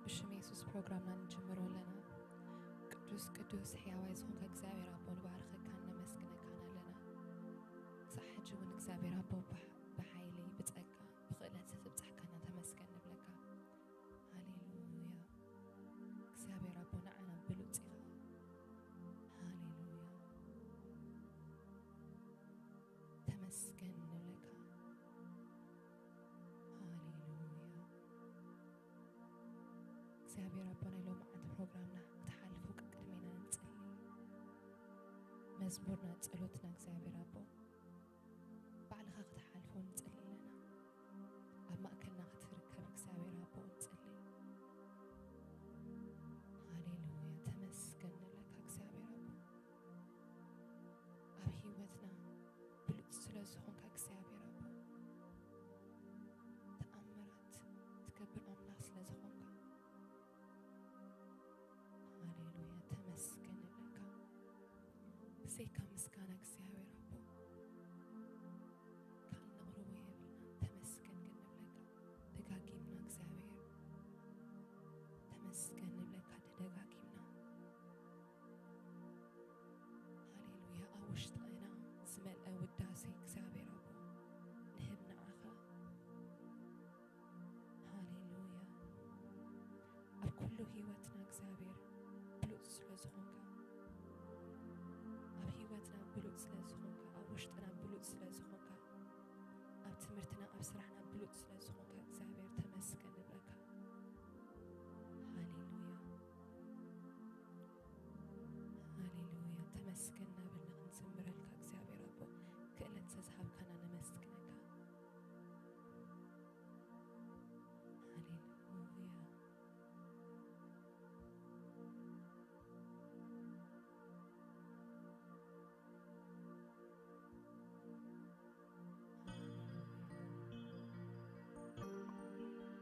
ብሽም የሱስ ፕሮግራምና ንጅምሮ ኣለና። ቅዱስ ቅዱስ ሕያዋይ ዝኾንካ እግዚኣብሔር ኣቦ ንባርኸካን ነመስግነካን ኣለና። ክሳዕ ሕጂ እውን እግዚኣብሔር ኣቦ ብሓ- ብሓይሊ ብጸጋ ብኽእለት ዘብጻሕካና ተመስገን ንብለካ። ሃሌሉያ። እግዚኣብሔር ኣቦ ንዓና ብሉጽ ኢኻ። ሃሌሉያ። ተመስገን ንብለካ። ሃሌሉያ። እግዚኣብሔር ኣቦ ናይ ሎማዓንቲ ፕሮግራምና ክትሓልፎ ቅድሜና ንጽሊ። መዝሙርና ጸሎትና እግዚኣብሔር ኣቦ ባዕልኻ ክትሓልፎ ንጽሊ ኣለና። ኣብ ማእከልና ክትርከብ እግዚኣብሔር ኣቦ ንጽሊ። ሃሌሉያ። ተመስገን ንብለካ እግዚኣብሔር ኣቦ ኣብ ህይወትና ብሉጽ ስለ ዝኾንካ እግዚኣብሔር ኣቦ ተኣምራት ትገብር ኣምላኽ ስለ ዝኾንካ ሃሌሉያ። ተመስገን ንብለካ። ብዘይካ ምስጋና እግዚኣብሔር ኣቦ ካልእ ነቕርቦ የብልና። ተመስገን ግን ንብለካ ደጋጊምና እግዚኣብሔር ተመስገን ንብለካ ደጋጊምና። ሃሌሉያ። ኣብ ውሽጥና ዝመልአ ውዳሴ እግዚኣብሔር ኣቦ ንህብ ንዓኻ። ሃሌሉያ። ኣብ ኩሉ ህይወትና እግዚኣብሔር ብሉጽ ስለ ዝኾንካ ኣብ ህይወትና ብሉጽ ስለ ዝኾንካ ኣብ ውሽጥና ብሉጽ ስለ ዝኾንካ ኣብ ትምህርትና ኣብ ስራሕና ብሉጽ ስለ ዝኾንካ እግዚኣብሔር ተመስገን ንብለካ። ሃሌሉያ። ሃሌሉያ። ተመስገን እናበልና ክንዝምረልካ እግዚኣብሔር ኣቦ ክእለት ስለዝሃብካና ነመስግነካ።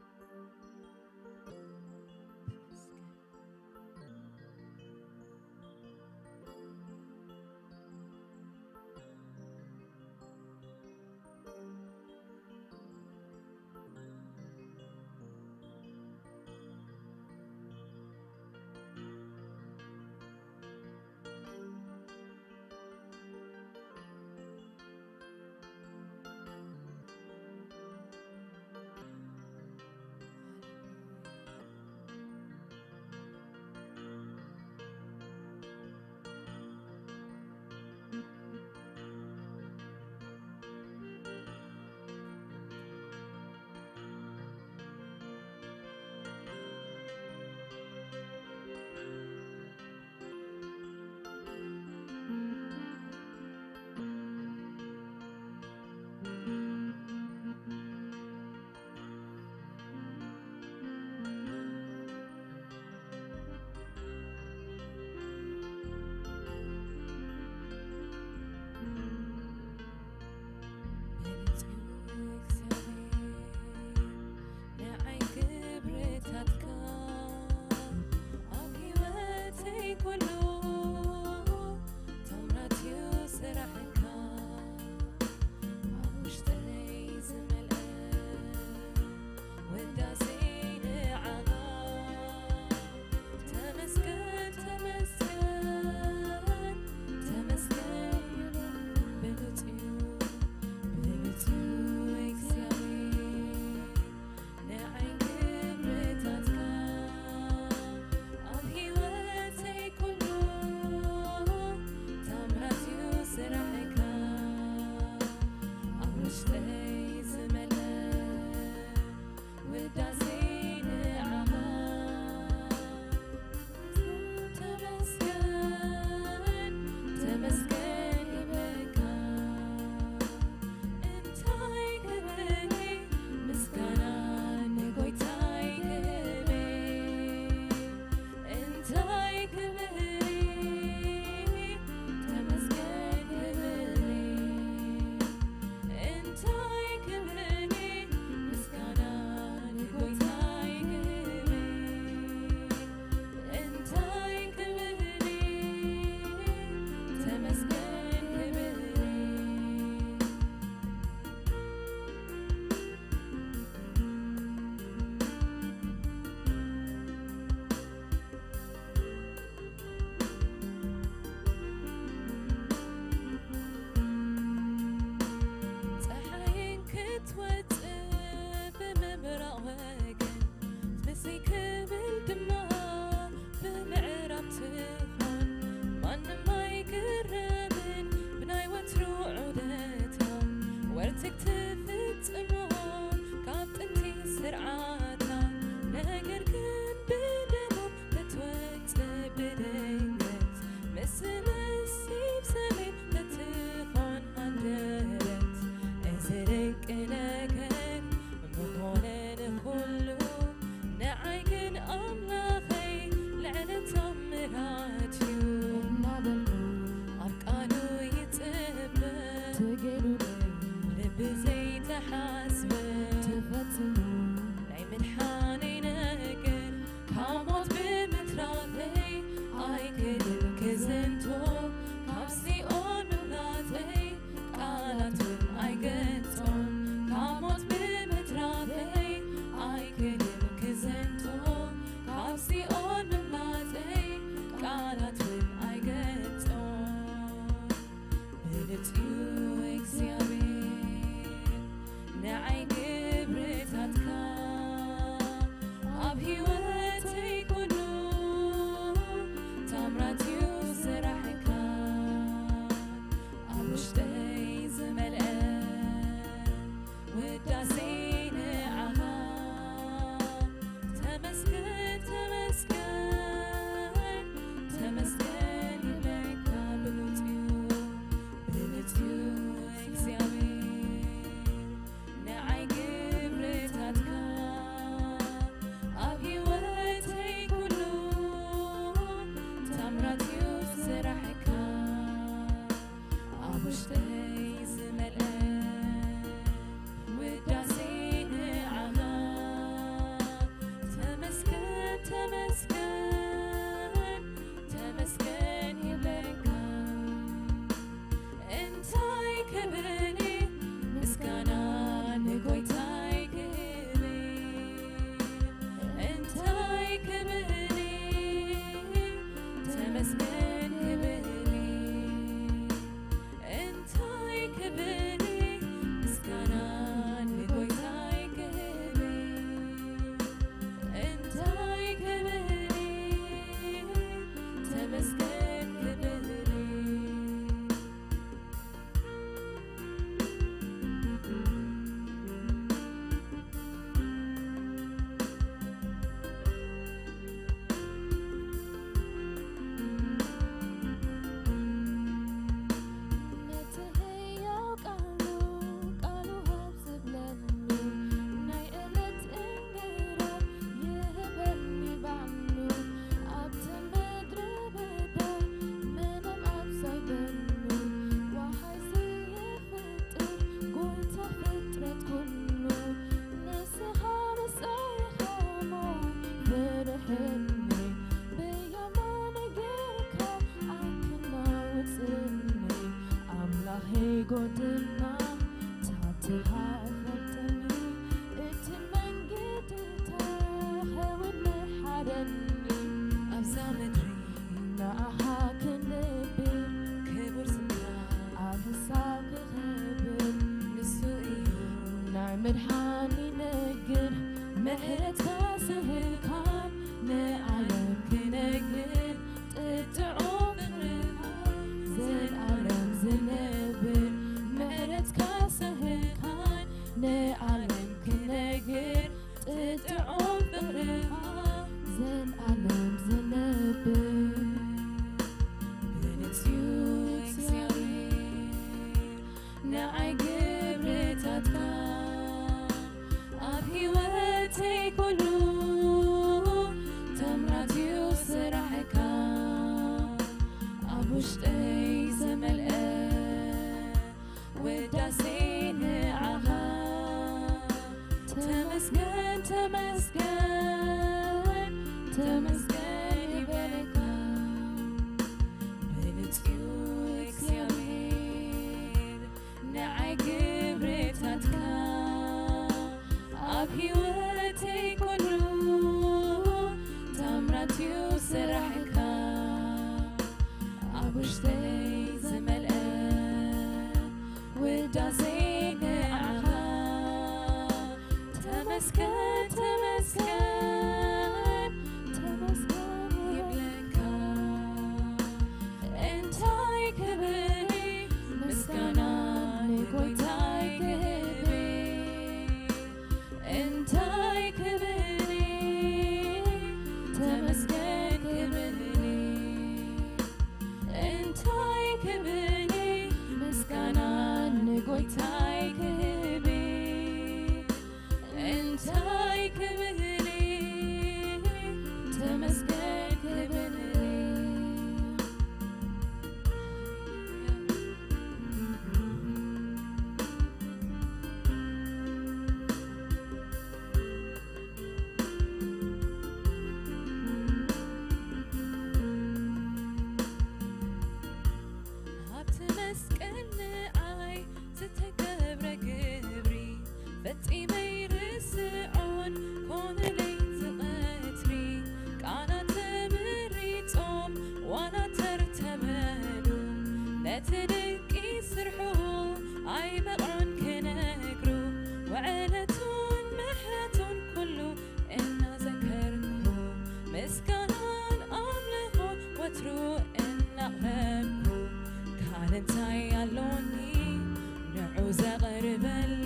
ሃሌሉያ። ተመስገን ይበለካ። ብልጽዩ እግዚኣብሔር ንዓይ ግብርታትካ ኣብ ህይወተይ ኩሉ ታምራትዩ ስራሕካ ኣብ ውሽጠይ ዝመልአ ውዳሴ ንዓኻ። ተመስገን፣ ተመስገን፣ ተመስገን ይብለካ። እንታይ ክብል ምስጋና ንጎይታይ ክህብ፣ እንታይ ክብል ተመስገን ክብል፣ እንታይ ክብል ምስጋና ንጎይታይ ክህብ፣ እንታይ ክብል ተመስገን ክብል። ኣብቲ መስቀል ንዓይ ዝተገብረ ግብሪ ፈጺመ ይርስዖን ኮነ ለይቲ ቀትሪ። ቃላት ተመሪጾም ዋላ ተርተመሉ ነቲ ድንቂ ስርሑ ኣይበቕዑን ክነግሩ። ውዕለቱን ምሕረቱን ኩሉ እናዘከርኩ ምስጋናን ኣምልኾን ወትሩ እናቕረብኩ ካልእ እንታይ ኣሎኒ ንዑ ዘቕርበሉ?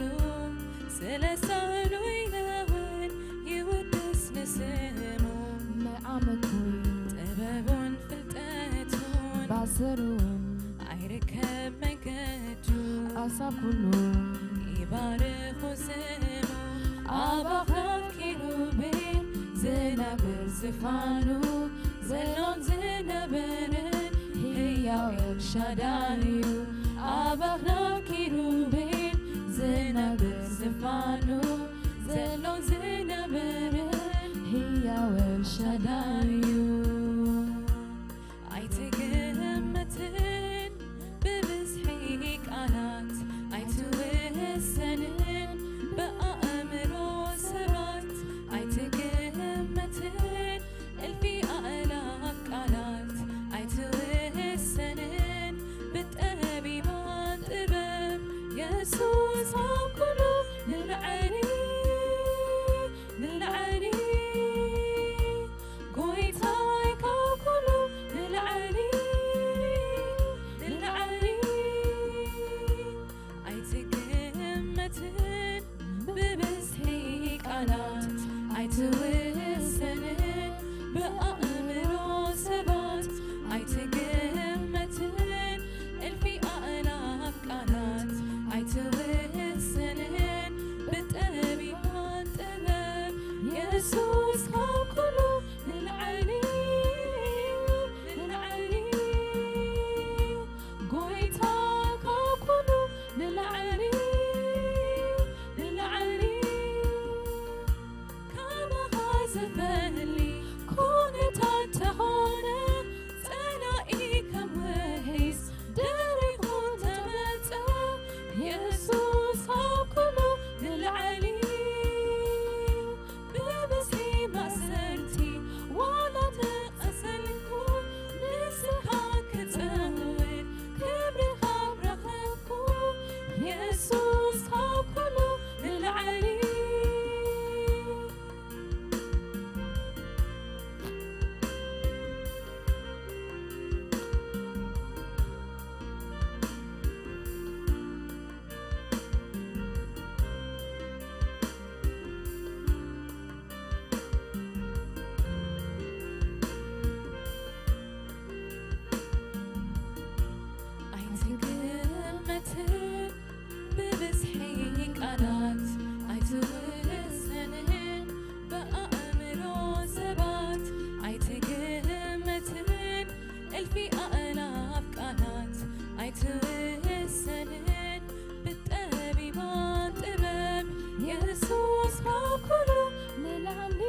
ስለ ሳህሉ ኢለ እውን ይውድስ ንስሙ። መዓመኩ ጥበቡን ፍልጠቱን ባሰሩን ኣይርከብ መንገዱ ኣሳብ ኩሉ ይባርኹ ስሙ። ኣብ ኣኽናፍ ኪሩቤል ዝነብር ዝፋኑ ዘሎን ዝነበረን ህያው ኤልሻዳይ እዩ። ኣብ ኣኽናፍ ኪሩቤል ዝነብር ዝፋኑ ዘሎን ዝነበረን ህያው ኤልሻዳይ እዩ። ኣይትግመትን ብብዝሒ ቃላት ኣይትውሰንን ብኣእምሮ ሰባት ኣይትግመትን እልፊ ኣእላፍ ቃላት ኣይትውሰንን ብጠቢባን ጥበብ የሱስ ካብ ኩሉ ንልዕሊ ንልዕሊ ጎይታይ ካብ ኩሉ ንልዕሊ ንልዕሊ ኣይትግመትን ብብዝሒ ቃላት ኣይትውሰንን ብኣእምሮ ሰባት ኣይትግመትን እልፊ ኣእላፍ ቃላት ኣይትውሰንን ብጠቢባን ጥበብ የሱስ ካብ ኩሉ ንልዕሊ ንልዕሊ ጎይታ ካብ ኩሉ ንልዕሊ ንልዕሊ ካባኻ ዝፈሊ ኩነታት ተኾነ ጸላኢ ከም ወህይስ ደሪኹ ተመጸ የሱስ ካብ ኩሉ ንልዕሊ ብብዝሒ ማእሰርቲ ዋላ ተቐሰልኩ ንስኻ ክጸውር ክብሪ ካብ ረኸብኩ የሱስ ካብ ኩሉ ንልዕሊ ኣይትግመትን ብብዝሒ ቃላት ኣይትውሰንን ብኣእምሮ ሰባት ኣይትግመትን እልፊ ኣእላፍ ቃላት ኣይትውሰንን ብጠቢባን ጥበብ የሱስ ካብ ኩሉ ንላዕሊ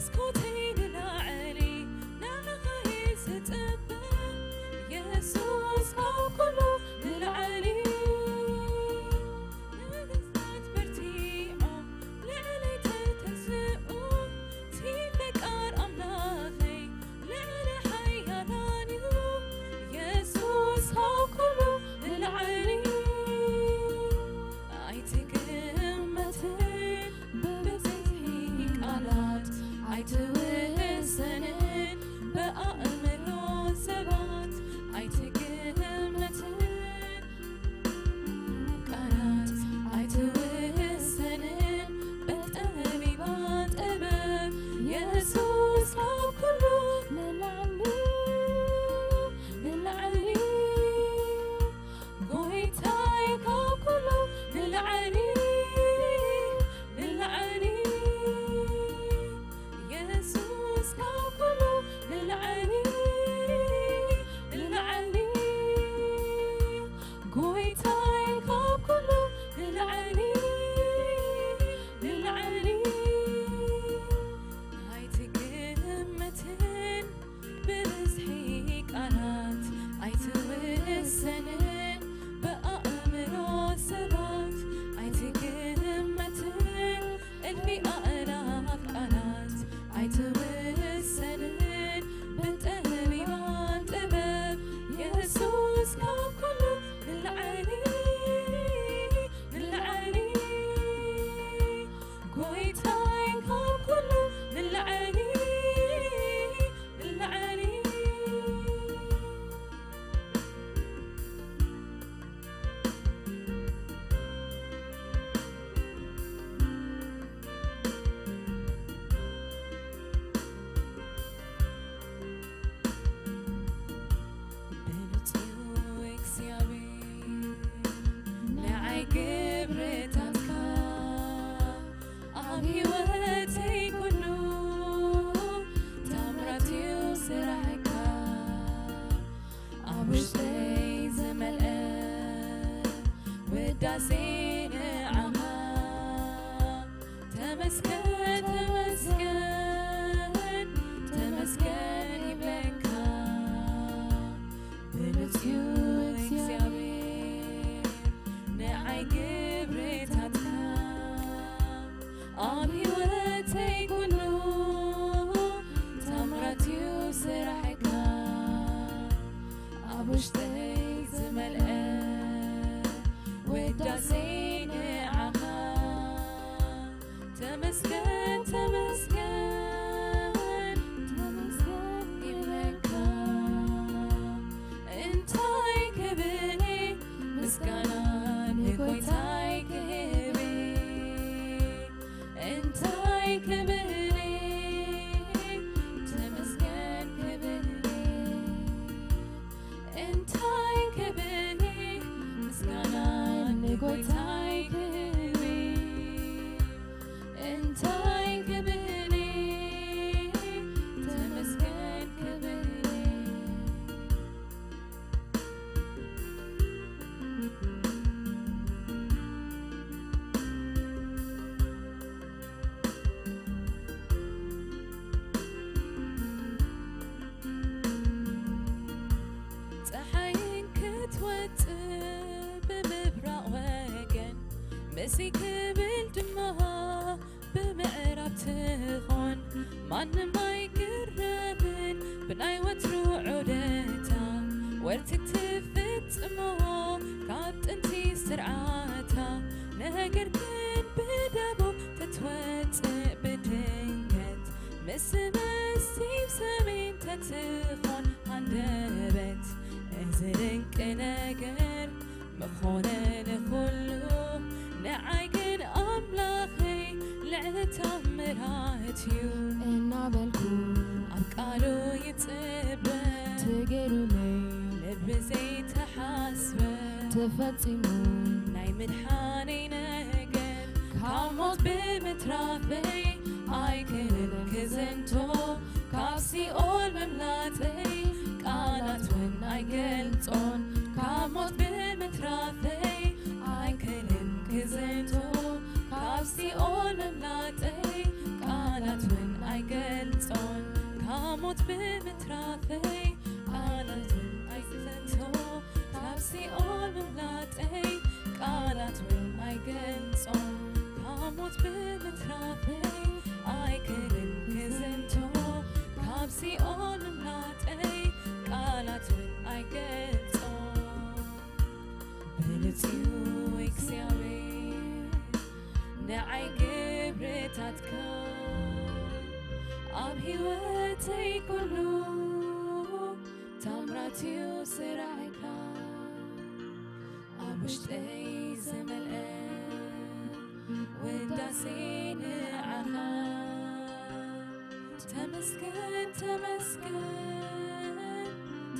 መስኮተይ ንላዕሊ ንዓኻ እየ ዝጽበ፣ የሱስ ካብ ኩሉ ንላዕሊ። ነገስታት በርቲዖም ልዕለይ ተተስኡ፣ እቲ ፈቃር ኣምላኸይ ልዕሊ ሓያላን እዩ፣ የሱስ ካብ ኩሉ ንላዕሊ። ኣይትግመትን ብብዝሒ ቃላት፣ ኣይትውሰንን ብኣእምሮ ሰባት፣ ኣይትግመትን ቃላት፣ ኣይትውሰንን ብጠቢባን ጥበብ፣ የሱስ ካብ ኩሉ ንላዕሊ፣ ንላዕሊ። ጎይታይ ካብ ኩሉ ንላዕሊ፣ ንላዕሊ። የሱስ ካብ ኩሉ ንላዕሊ፣ ንላዕሊ። ጎይታይ ካብ ኩሉ ንላዕሊ፣ ንላዕሊ። ኣይትግመትን ብብዝሒ ቃላት፣ ኣይትውሰንን ብኣእምሮ ሰባት፣ ኣይትግመትን እልፊ ኣእላፍ ቃላት፣ ኣይትውሰንን ብጠቢባን ጥበብ፣ የሱስ ካብ ኩሉ ንላዕሊ፣ ንላዕሊ። ጎይታይ ካብ ኩሉ ንላዕሊ፣ ንላዕሊ። ብሉጽ እዩ እግዚኣብሔር፣ ንዓይ ግብርታትካ፣ ኣብ ህይወተይ ኩሉ ታምራት እዩ ስራሕካ። ኣብ ውሽጠይ ዝመልአ ውዳሴ ንዓኻ። ተመስገን፣ ተመስገን፣ ተመስገን ይብለካ። ብሉጽ እዩ እግዚኣብሔር፣ ንዓይ ግብርታትካ። ኣብ ህይወተይ ኩሉ ታምራት እዩ ስራሕካ። ኣብ ውሽጠይ ዝመልአ ውዳሴ ንዓኻ። ተመስገን፣ ተመስገን፣ ተመስገን ይብለካ። እንታይ ክብል ምስጋና ንጎይታይ ክህብ፣ እንታይ ክብል ተመስገን ክብል፣ እንታይ ክብል ምስጋና ንጎይታይ ክህብ፣ እንታይ ክብል ተመስገን ክብል። ፀሓይን ክትወፅእ ብምብራቕ ወገን፣ ምሲ ክብል ድማ ብምዕራብ ትኾን። ማንም ኣይግረምን ብናይ ወትሩ ዑደታ፣ ወርትግ ትፍጽሞ ካብ ጥንቲ ስርዓታ። ነገር ግን ብደቡብ ተትወጽእ ብድንገት፣ ምስ መሲብ ሰሜን ተትኾን ሃንደበት። እዚ ድንቂ ነገር ምኾነ ንኹሉ፣ ንዓይ ግን ኣምላኸይ ልዕሊ ታምራት እዩ። እናበልኩ ኣብ ቃሉ ይጽበ፣ ተገይሩለይ ልቢ ዘይተሓስበ፣ ተፈጺሙ ናይ ምድሓነይ ነገር። ካብ ሞት ብምትራፈይ ኣይክልን ክዝንቶ፣ ካብ ሲኦል ምምላጠይ ቃላት እውን ኣይገልጾን። ካብ ሞት ብምትራፈይ ኣይክልን ክዝንቶ፣ ካብ ሲኦል ምምላጠይ ቃላት እውን ኣይገልጾን። ሞት ብምትራፈይ ቃላት እውን ኣይዘንቶ፣ ካብ ሲኦል ምምላጠይ ቃላት እውን ኣይገልጾ። ካብ ሞት ብምትራፈይ ኣይክልን ክዘንቶ፣ ካብ ሲኦል ምምላጠይ ቃላት እውን ኣይገልጾ። ብሉጽ እዩ እግዚኣብሔር ንዓይ ግብርታትካ፣ ኣብ ህይወተይ ኩሉ ታምራት እዩ ስራሕካ። ኣብ ውሽጠይ ዝመልአ ውዳሴ ንዓኻ። ተመስገን፣ ተመስገን፣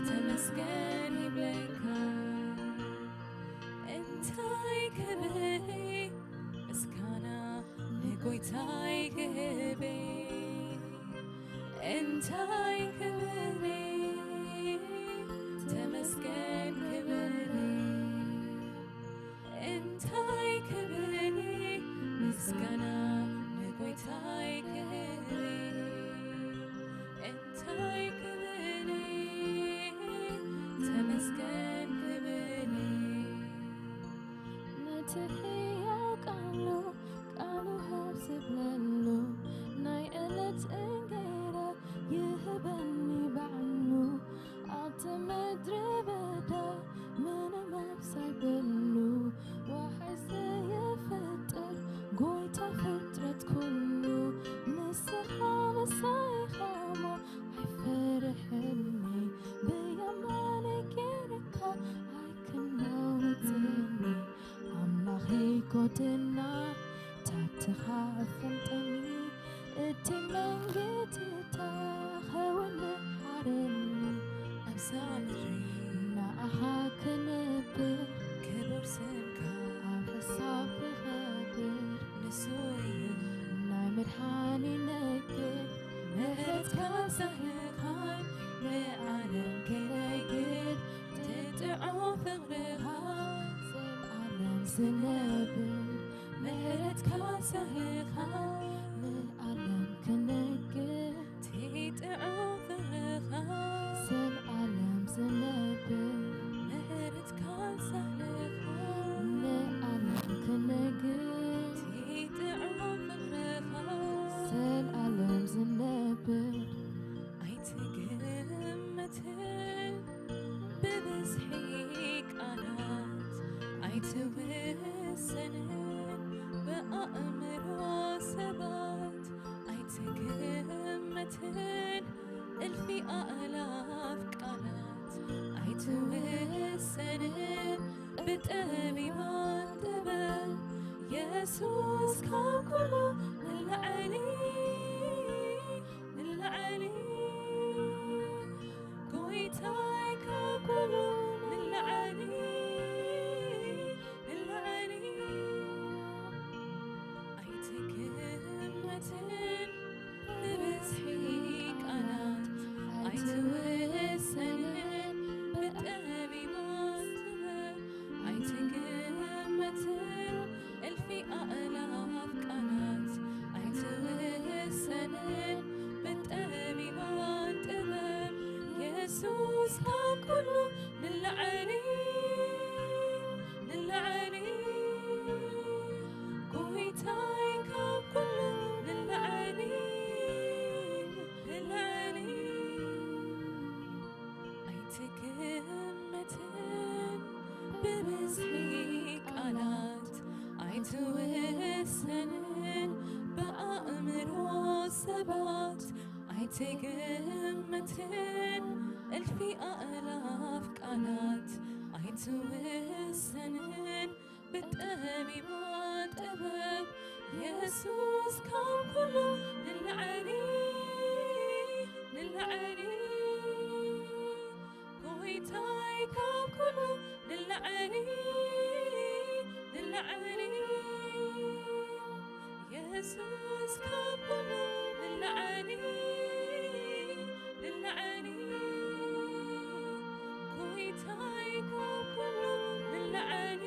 ተመስገን ይብለካ። እንታይ ክብል ምስጋና ንጎይታይ ክህብ፣ እንታይ ክብል ተመስገን ክብል፣ እንታይ ክብል ምስጋና ንጎይታይ ክህብ፣ እንታይ ክብል ተመስገን ክብል። ነቲ ህያው ቃሉ፣ ቃሉ ሃብ ዝብለሉ፣ ናይ ዕለት እንጌራ ይህበኒ ባዕሉ። ኣብቲ ምድሪ በዳ ምንም ኣብ ዘይብሉ፣ ወሓይ ዘየፍጥር ጎይታ ፍጥረት ኩሉ፣ ንስኻ ምሳይ ኢኻ እሞ ኣይፈርሕን። ብየማነይ ጌርካ ኣይክናወጽኒ፣ ኣምላኸይ ኮድና ታሕትኻ ኣፍልጠኒ። እቲ መንግስቲ ተኸውነ ሓረኒ፣ ኣብዛ ምድሪ ንኣኻ ክነብር፣ ክቡር ስምካ ኣብ ሕሳብ ክኸብር። ንሱ እዩ ናይ ምድሓኒ ነገር፣ ምሕረትካ ሳህልኻን ንዓለም ክነግር። ትጥዖ ፍቕርኻ ዘልኣለም ዝነብር፣ ምሕረትካ ሳህልኻ ንዓለም ክነግር። ትጥዖ ፍቕርኻ ዘልኣለም ዝነብር፣ ምሕረትካ ሳህልኻ ንዓለም ክነግር። ትጥዖ ፍቕርኻ ዘልኣለም ዝነብር። ኣይትግመትን ብብዝሒ ቃላት፣ ኣይትውሰንን ብኣእምሮ ሰባት። ኣይትግመትን እልፊ ኣእላፍ ቃላት፣ ኣይትውሰንን ብጠቢባን ጥበብ። የሱስ ካብ ኩሉ ንላዕሊ፣ ንላዕሊ፣ ጎይታይ ካብ ኩሉ ንላዕሊ፣ ንላዕሊ። ኣይትግመትን ብብዝሒ ቃላት፣ ኣይትውሰንን ብጠቢባን ጥበብ። ኣይትግመትን እልፊ ኣእላፍ ቃላት፣ ኣይትውሰንን ብጠቢባን ጥበብ። የሱስ ካብ ኩሉ ንላዕሊ፣ ንላዕሊ፣ ጎይታይ ካብ ኩሉ ንላዕሊ፣ ንላዕሊ። ኣይትግመትን ብብዝሒ ቃላት፣ ኣይትውሰንን ብኣእምሮ ሰባት። ኣይትግመትን እልፊ ኣእላፍ ቃላት፣ ኣይትውሰንን ብጠቢባ ጥበብ። የሱስ ካብ ኩሉ ንላዕሊ፣ ንላዕሊ፣ ጎይታይ ካብ ኩሉ ንላዕሊ፣ ንላዕሊ። የሱስ ካብ ኩሉ ንላዕሊ፣ ንላዕሊ፣ ጎይታይ ካብ ኩሉ ንላዕሊ፣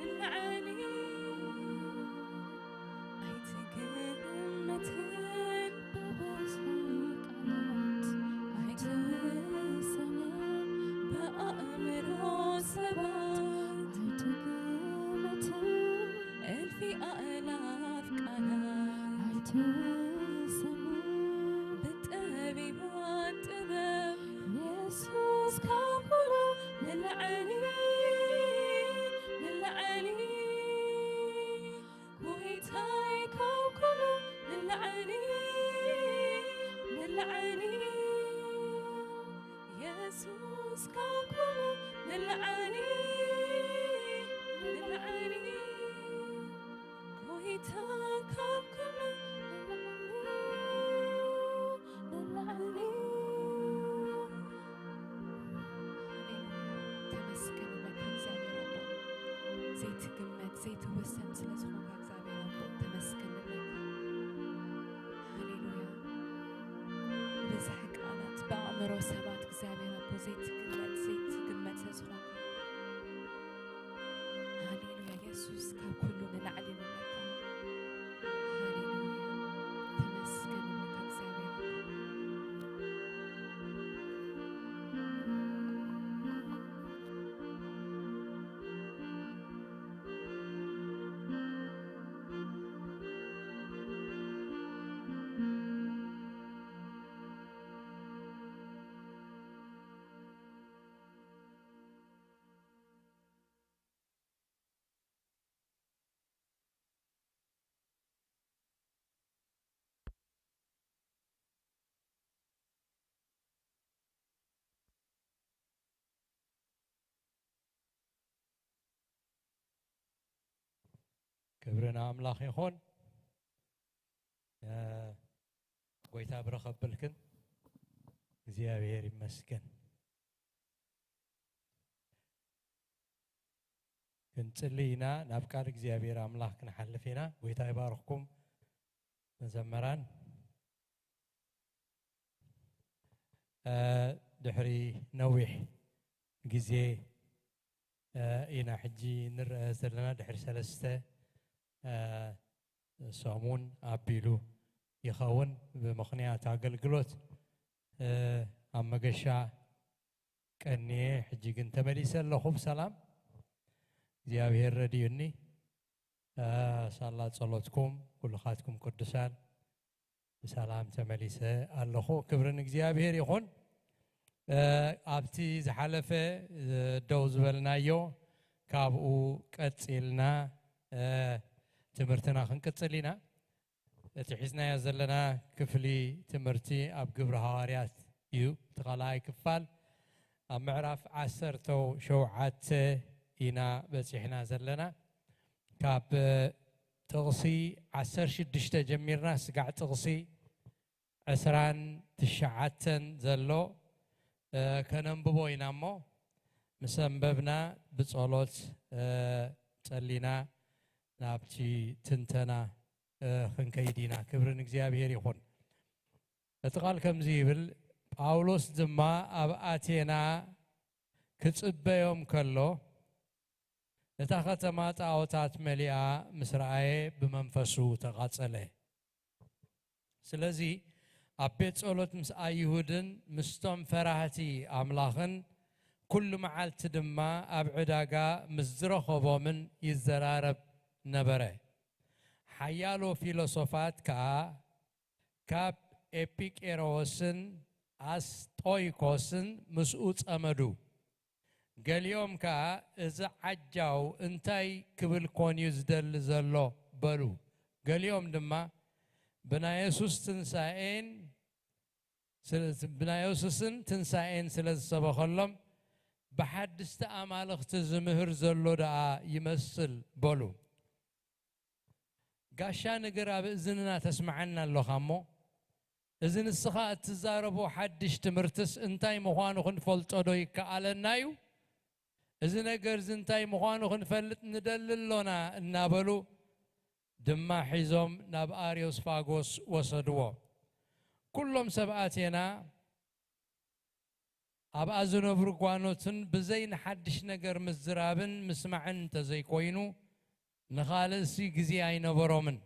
ንላዕሊ። ኣይትግመትን ስሙ ብጠቢባን ጥበብ የሱስ ካብ ኩሉ ንላዕሊ፣ ንላዕሊ፣ ጎይታይ ካብ ኩሉ ንላዕሊ፣ ንላዕሊ፣ የሱስ ካብ ኩሉ ንላዕሊ፣ ንላዕሊ፣ ጎይታ ካብ ኩሉ ንላዕሊ። ሃሌሉያ። ተመስገን በል እግዚኣብሔር ኣቦ። ዘይትግመት፣ ዘይትወሰን ስለ ዝኾንካ እግዚኣብሔር ኣቦ ተመስገን ንብለካ። ሃሌሉያ። ብብዝሒ ቃላት፣ ብኣእምሮ ሰባት እግዚኣብሔር ኣቦ ዘይትግመት፣ ዘይትግመት ስለ ዝኾንካ። ሃሌሉያ። የሱስ ካብ ኩሉ ንላዕሊ ንብለካ። ሃሌሉያ። ተመስገን ንብለካ እግዚኣብሔር ኣቦ። ክብሪ ንኣምላኽ ይኹን። እ፣ ጎይታ ብረኸ ብልክን እግዚኣብሔር ይመስገን። ክንጽሊ ኢና፣ ናብ ቃል እግዚኣብሔር ኣምላኽ ክንሓልፍ ኢና። ጎይታ ይባርኽኩም መዘመራን። እ፣ ድሕሪ ነዊሕ ግዜ፣ እ፣ ኢና ሕጂ ንረአ ዘለና። ድሕሪ ሰለስተ፣ እ፣ ሰሙን ኣቢሉ ይኸውን፣ ብምኽንያት ኣገልግሎት፣ እ፣ ኣብ መገሻ ቀንየ። ሕጂ ግን ተመሊሰ ኣለኹ ብሰላም። እግዚኣብሔር ረድዩኒ። እ፣ ሳላ ጸሎትኩም ኩልኻትኩም ቅዱሳን ብሰላም ተመሊሰ ኣለኹ። ክብሪ ንእግዚኣብሔር ይኹን። እ፣ ኣብቲ ዝሓለፈ፣ እ፣ ደው ዝበልናዮ፣ ካብኡ ቀጺልና፣ እ፣ ትምህርትና ክንቅጽል ኢና። እቲ ሒዝናዮ ዘለና ክፍሊ ትምህርቲ ኣብ ግብሪ ሃዋርያት እዩ። እቲ ካልኣይ ክፋል ኣብ ምዕራፍ ዓሰርተ ሸውዓተ ኢና በጺሕና ዘለና። ካብ ጥቕሲ ዓሰርተ ሽዱሽተ ጀሚርና ስጋዕ ጥቕሲ ዕስራን ትሽዓተን ዘሎ፣ እ፣ ከነንብቦ ኢና እሞ፣ ምስ ኣንበብና ብጸሎት፣ እ፣ ጸሊና ናብቲ ትንተና፣ እ፣ ክንከይድ ኢና። ክብሪ ንእግዚኣብሔር ይኹን። እቲ ቃል ከምዚ ይብል፣ ጳውሎስ ድማ ኣብ ኣቴና ክጽበዮም ከሎ፣ እታ ኸተማ ጣዖታት መሊኣ ምስ ረኣየ ብመንፈሱ ተቓጸለ። ስለዚ ኣብ ቤት ጸሎት ምስ ኣይሁድን ምስቶም ፈራህቲ ኣምላኽን ኩሉ መዓልቲ ድማ ኣብ ዕዳጋ ምስ ዝረኸቦምን ይዘራረብ ነበረ። ሓያሎ ፊሎሶፋት ከኣ ካብ ኤጲቄሮስን ኣስጦይኮስን ምስኡ ጸመዱ። ገሊኦም ከኣ፣ "እዚ ዓጃው እንታይ ክብል ኮን እዩ ዝደሊ ዘሎ?" በሉ። ገሊኦም ድማ፣ "ብናይ የሱስ ትንሳኤን ስለ-፣ ብናይ የሱስን ትንሳኤን ስለ ዝሰበኸሎም፣ ብሓድስቲ ኣማልኽቲ ዝምህር ዘሎ ደኣ ይመስል" በሉ። ጋሻ ንግር ኣብ እዝንና ተስምዓና ኣለኻ እሞ፣ እዚ ንስኻ እትዛረቦ ሓድሽ ትምህርትስ እንታይ ምዃኑ ክንፈልጦ ዶ ይከኣለና እዩ? እዚ ነገርዚ እንታይ ምዃኑ ክንፈልጥ ንደሊ ኣሎና እናበሉ ድማ ሒዞም ናብ ኣርዮስፋጎስ ወሰድዎ። ኩሎም ሰብ ኣቴና ኣብኣ ዝነብሩ ጓኖትን ብዘይ ንሓድሽ ነገር ምዝራብን ምስማዕን እንተዘይኮይኑ፣ ንኻልእሲ ግዜ ኣይነበሮምን።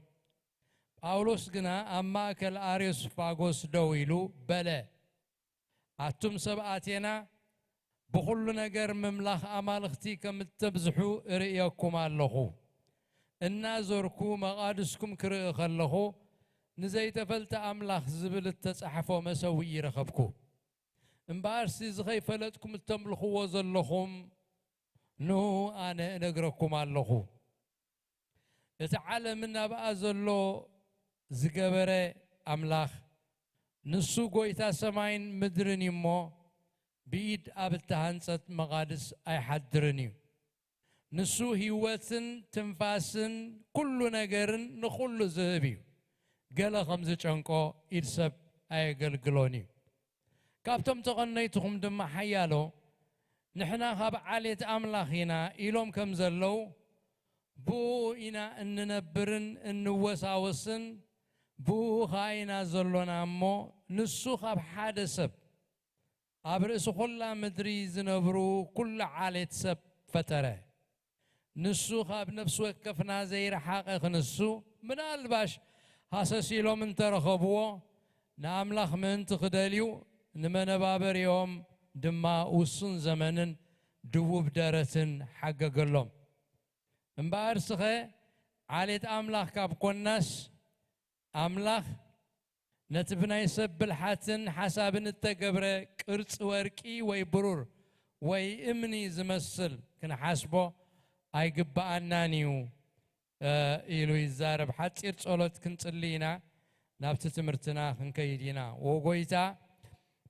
ጳውሎስ ግና ኣብ ማእከል ኣርዮስፋጎስ ደው ኢሉ በለ፣ "ኣቱም ሰብ ኣቴና፣ ብኹሉ ነገር ምምላኽ ኣማልኽቲ ከም እተብዝሑ እርእየኩም ኣለኹ። እናዞርኩ መቓድስኩም ክርኢ ከለኹ፣ ንዘይተፈልጠ ኣምላኽ ዝብል እተጻሕፎ መሰውኢ ረኸብኩ። እምበኣርሲ፣ እዚ ኸይፈለጥኩም እተምልኽዎ ዘለኹም፣ ንኡ ኣነ እነግረኩም ኣለኹ። እቲ ዓለምን ኣብኣ ዘሎ ዝገበረ ኣምላኽ፣ ንሱ ጐይታ ሰማይን ምድርን እዩ እሞ፣ ብኢድ ኣብ እተሃንጸት መቓድስ ኣይሓድርን እዩ። ንሱ ህይወትን ትንፋስን ኩሉ ነገርን ንኹሉ ዝህብ እዩ። ገለ ከም ዝጨንቆ ኢድ ሰብ ኣየገልግሎን እዩ። ካብቶም ተቐነይትኹም ድማ ሓያሎ፣ ንሕና ካብ ዓሌት ኣምላኽ ኢና ኢሎም ከም ዘለዉ፣ ብኡ ኢና እንነብርን እንወሳወስን፣ ብኡ ኸኣ ኢና ዘሎና እሞ፣ ንሱ ካብ ሓደ ሰብ ኣብ ርእሲ ኹላ ምድሪ ዝነብሩ ኩሉ ዓሌት ሰብ ፈጠረ። ንሱ ካብ ነፍሲ ወከፍና ዘይረሓቐ ክንሱ፣ ምናልባሽ ሃሰስ ኢሎም እንተረኸብዎ፣ ንኣምላኽ ምእንቲ ክደልዩ፣ ንመነባበሪኦም ድማ ውሱን ዘመንን ድቡብ ደረትን ሓገገሎም። እምበኣርስኸ፣ ዓሌት ኣምላኽ ካብ ኮናስ፣ ኣምላኽ ነቲ ብናይ ሰብ ብልሓትን ሓሳብን እተገብረ ቅርጺ ወርቂ ወይ ብሩር ወይ እምኒ ዝመስል ክንሓስቦ ኣይግብኣናን እዩ፣ እ፣ ኢሉ ይዛረብ። ሓጺር ጸሎት ክንጽሊ ኢና ናብቲ ትምህርትና ክንከይድ ኢና። ዎ ጐይታ፣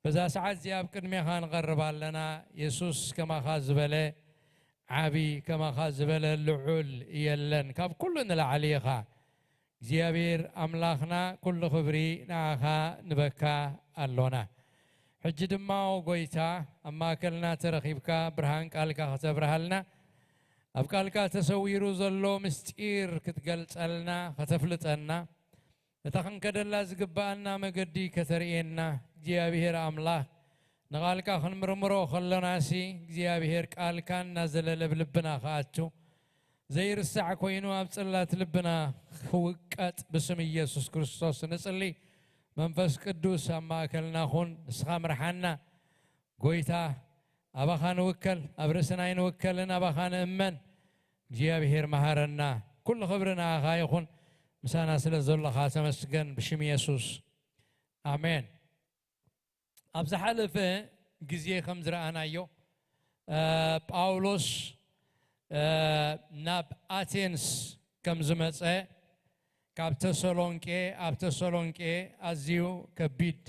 በዛ ሰዓት እዚኣ ኣብ ቅድሜኻ ንቐርብ ኣለና። የሱስ፣ ከማኻ ዝበለ ዓቢ፣ ከማኻ ዝበለ ልዑል የለን። ካብ ኩሉ ንላዕሊ ኢኻ። እግዚኣብሔር ኣምላኽና፣ ኩሉ ክብሪ ንዓኻ ንበካ ኣሎና። ሕጂ ድማ፣ ኦ ጐይታ፣ ኣብ ማእከልና ተረኺብካ ብርሃን ቃልካ ከተብርሃልና፣ ኣብ ቃልካ ተሰዊሩ ዘሎ ምስጢር ክትገልጸልና፣ ከተፍልጠና፣ እታ ክንከደላ ዝግብኣና መገዲ ከተርእየና፣ እግዚኣብሔር ኣምላኽ፣ ንቓልካ ክንምርምሮ ከሎናሲ፣ እግዚኣብሔር ቃልካ እናዘለለ ኣብ ልብና ክኣቱ፣ ዘይርሳዕ ኮይኑ ኣብ ጽላት ልብና ክውቀጥ ብስም ኢየሱስ ክርስቶስ ንጽሊ። መንፈስ ቅዱስ ኣብ ማእከልና ኩን፣ ንስኻ ምርሓና። ጐይታ፣ ኣባኻ ንውከል፣ ኣብ ርእስና ኣይንውከልን፣ ኣባኻ ንእመን። እግዚኣብሔር መሃረና። ኩሉ ክብሪ ንኣኻ ይኹን። ምሳና ስለ ዘሎኻ ተመስገን፣ ብሽም የሱስ። ኣሜን። ኣብ ዝሓለፈ ግዜ ከም ዝረኣናዮ፣ እ፣ ጳውሎስ፣ እ፣ ናብ ኣቴንስ ከም ዝመጸ፣ ካብ ተሰሎንቄ፣ ኣብ ተሰሎንቄ ኣዝዩ ከቢድ፣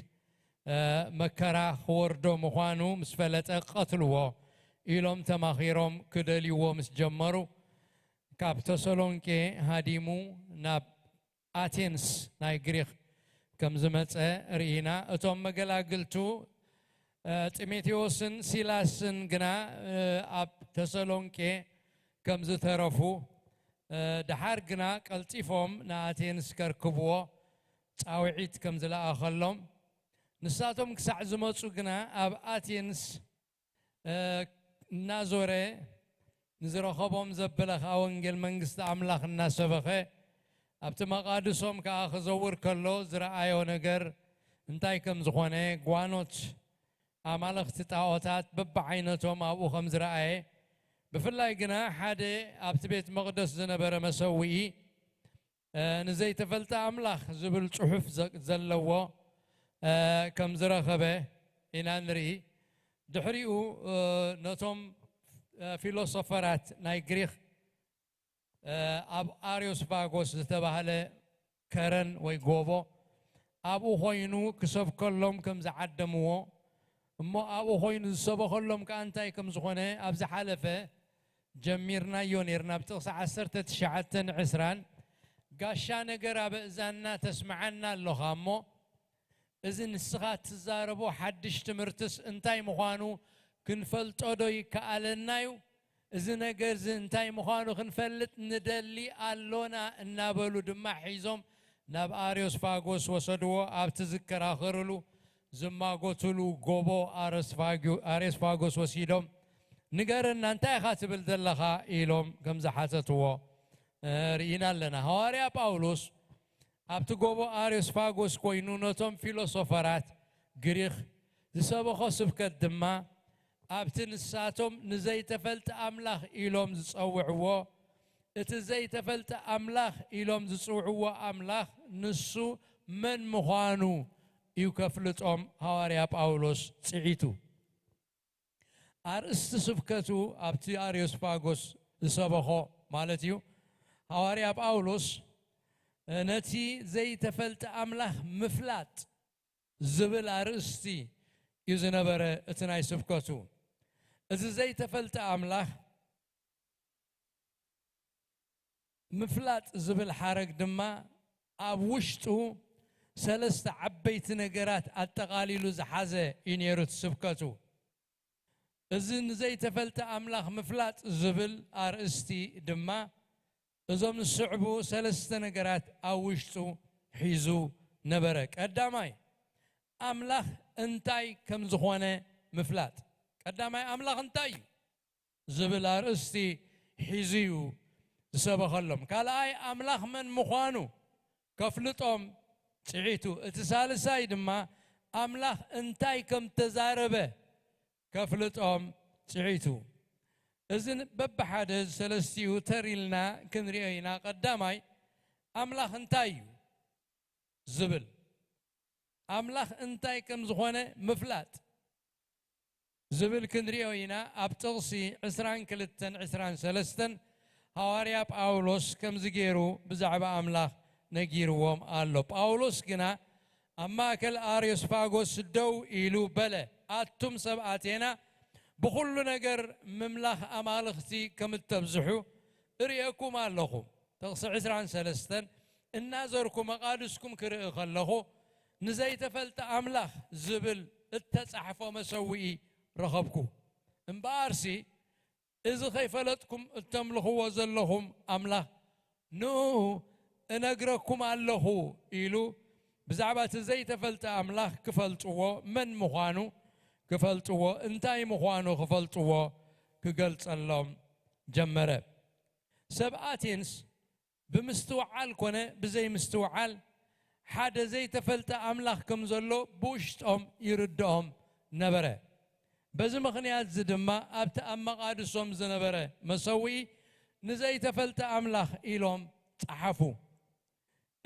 እ፣ መከራ ክወርዶ ምዃኑ ምስ ፈለጠ፣ "ቀትልዎ" ኢሎም ተማኺሮም ክደልይዎ ምስ ጀመሩ፣ ካብ ተሰሎንቄ ሃዲሙ ናብ ኣቴንስ ናይ ግሪኽ ከም ዝመጸ ርኢና። እቶም መገላግልቱ፣ እ፣ ጢሞቴዎስን ሲላስን ግና፣ እ፣ ኣብ ተሰሎንቄ ከም ዝተረፉ፣ እ፣ ደሓር ግና ቀልጢፎም ንኣቴንስ ከርክብዎ ጻውዒት ከም ዝለኣኸሎም፣ ንሳቶም ክሳዕ ዝመጹ ግና ኣብ ኣቴንስ፣ እ፣ እናዞረ ንዝረኸቦም ዘበለ ኸኣ ወንጌል መንግስቲ ኣምላኽ እናሰበኸ፣ ኣብቲ መቓድሶም ከኣ ክዘውር ከሎ ዝረኣዮ ነገር እንታይ ከም ዝኾነ፣ ጓኖት ኣማልኽቲ ጣዖታት በብዓይነቶም ኣብኡ ከም ዝረኣየ፣ ብፍላይ ግና ሓደ ኣብቲ ቤት መቕደስ ዝነበረ መሰውኢ፣ እ፣ ንዘይተፈልጠ ኣምላኽ ዝብል ጽሑፍ ዘ-፣ ዘለዎ፣ እ፣ ከም ዝረኸበ ኢና ንርኢ። ድሕሪኡ፣ እ፣ ነቶም፣ እ፣ ፊሎሶፈራት ናይ ግሪኽ፣ እ፣ ኣብ ኣርዮስፋጎስ ዝተባህለ ከረን ወይ ጎቦ ኣብኡ ኮይኑ ክሰብከሎም ከም ዝዓደምዎ፣ እሞ ኣብኡ ኮይኑ ዝሰበኸሎም ከኣ እንታይ ከም ዝኾነ ኣብ ዝሓለፈ ጀሚርናዮ ኔርና። ኣብ ጥቕሲ ዓሰርተ ትሽዓተን ዕስራን፣ "ጋሻ ነገር ኣብ እዛንና ተስምዓና ኣለኻ እሞ፣ እዚ ንስኻ እትዛረቦ ሓድሽ ትምህርትስ እንታይ ምዃኑ ክንፈልጦ ዶ ይከኣለና እዩ? እዚ ነገር እዚ እንታይ ምዃኑ ክንፈልጥ ንደሊ ኣሎና" እናበሉ ድማ ሒዞም ናብ ኣርዮስፋጎስ ወሰድዎ። ኣብቲ ዝከራኸርሉ፣ ዝማጎትሉ ጎቦ ኣረስፋጊ-፣ ኣሬስፋጎስ ወሲዶም፣ "ንገረና፣ እንታይ ኢኻ ትብል ዘለኻ?" ኢሎም ከም ዝሓተትዎ፣ እ፣ ርኢና ኣለና። ሃዋርያ ጳውሎስ ኣብቲ ጎቦ ኣሬስፋጎስ ኮይኑ ነቶም ፊሎሶፈራት ግሪኽ ዝሰበኾ ስብከት ድማ፣ ኣብቲ ንሳቶም ንዘይተፈልጠ ኣምላኽ ኢሎም ዝጸውዕዎ፣ እቲ ዘይተፈልጠ ኣምላኽ ኢሎም ዝጽውዕዎ ኣምላኽ ንሱ መን ምዃኑ እዩ ከፍልጦም ሃዋርያ ጳውሎስ ጽዒቱ። ኣርእስቲ ስብከቱ ኣብቲ ኣርዮስፋጎስ ዝሰበኾ ማለት እዩ። ሃዋርያ ጳውሎስ ነቲ ዘይተፈልጠ ኣምላኽ ምፍላጥ ዝብል ኣርእስቲ እዩ ዝነበረ እቲ ናይ ስብከቱ። እዚ ዘይተፈልጠ ኣምላኽ ምፍላጥ ዝብል ሓረግ ድማ ኣብ ውሽጡ ሰለስተ ዓበይቲ ነገራት ኣጠቓሊሉ ዝሓዘ እዩ ነይሩ እቲ ስብከቱ። እዚ ንዘይተፈልጠ ኣምላኽ ምፍላጥ ዝብል ኣርእስቲ ድማ እዞም ዝስዕቡ ሰለስተ ነገራት ኣብ ውሽጡ ሒዙ ነበረ። ቀዳማይ፣ ኣምላኽ እንታይ ከም ዝኾነ ምፍላጥ። ቀዳማይ፣ ኣምላኽ እንታይ እዩ ዝብል ኣርእስቲ ሒዙ እዩ ዝሰበኸሎም። ካልኣይ፣ ኣምላኽ መን ምዃኑ ከፍልጦም ጽዒቱ። እቲ ሳልሳይ ድማ፣ ኣምላኽ እንታይ ከም ተዛረበ ከፍልጦም ጽዒቱ። እዚ በብሓደ ሰለስቲኡ ተር ኢልና ክንሪኦ ኢና። ቀዳማይ፣ ኣምላኽ እንታይ እዩ ዝብል፣ ኣምላኽ እንታይ ከም ዝኾነ ምፍላጥ ዝብል ክንሪኦ ኢና። ኣብ ጥቕሲ ዕስራን ክልተን ዕስራን ሰለስተን ሃዋርያ ጳውሎስ ከምዚ ገይሩ ብዛዕባ ኣምላኽ ነጊርዎም ኣሎ። ጳውሎስ ግና ኣብ ማእከል ኣርዮስፋጎስ ደው ኢሉ በለ፣ ኣቱም ሰብ ኣቴና፣ ብኹሉ ነገር ምምላኽ ኣማልኽቲ ከም እተብዝሑ እርእየኩም ኣለኹ። ጥቕሲ ዕስራን ሰለስተን እናዘርኩ መቓድስኩም ክርኢ ከለኹ፣ ንዘይተፈልጠ ኣምላኽ ዝብል እተጻሕፎ መሰውኢ ረኸብኩ። እምበኣርሲ፣ እዚ ኸይፈለጥኩም እተምልኽዎ ዘለኹም ኣምላኽ፣ ንኡ እነግረኩም ኣለኹ ኢሉ፣ ብዛዕባ እቲ ዘይተፈልጠ ኣምላኽ ክፈልጥዎ፣ መን ምዃኑ ክፈልጥዎ፣ እንታይ ምዃኑ ክፈልጥዎ ክገልጸሎም ጀመረ። ሰብ ኣቴንስ ብምስትውዓል ኮነ ብዘይምስትውዓል፣ ሓደ ዘይተፈልጠ ኣምላኽ ከም ዘሎ ብውሽጦም ይርድኦም ነበረ። በዚ ምኽንያት እዚ ድማ ኣብቲ ኣብ መቓድሶም ዝነበረ መሰውኢ ንዘይተፈልጠ ኣምላኽ ኢሎም ጸሓፉ።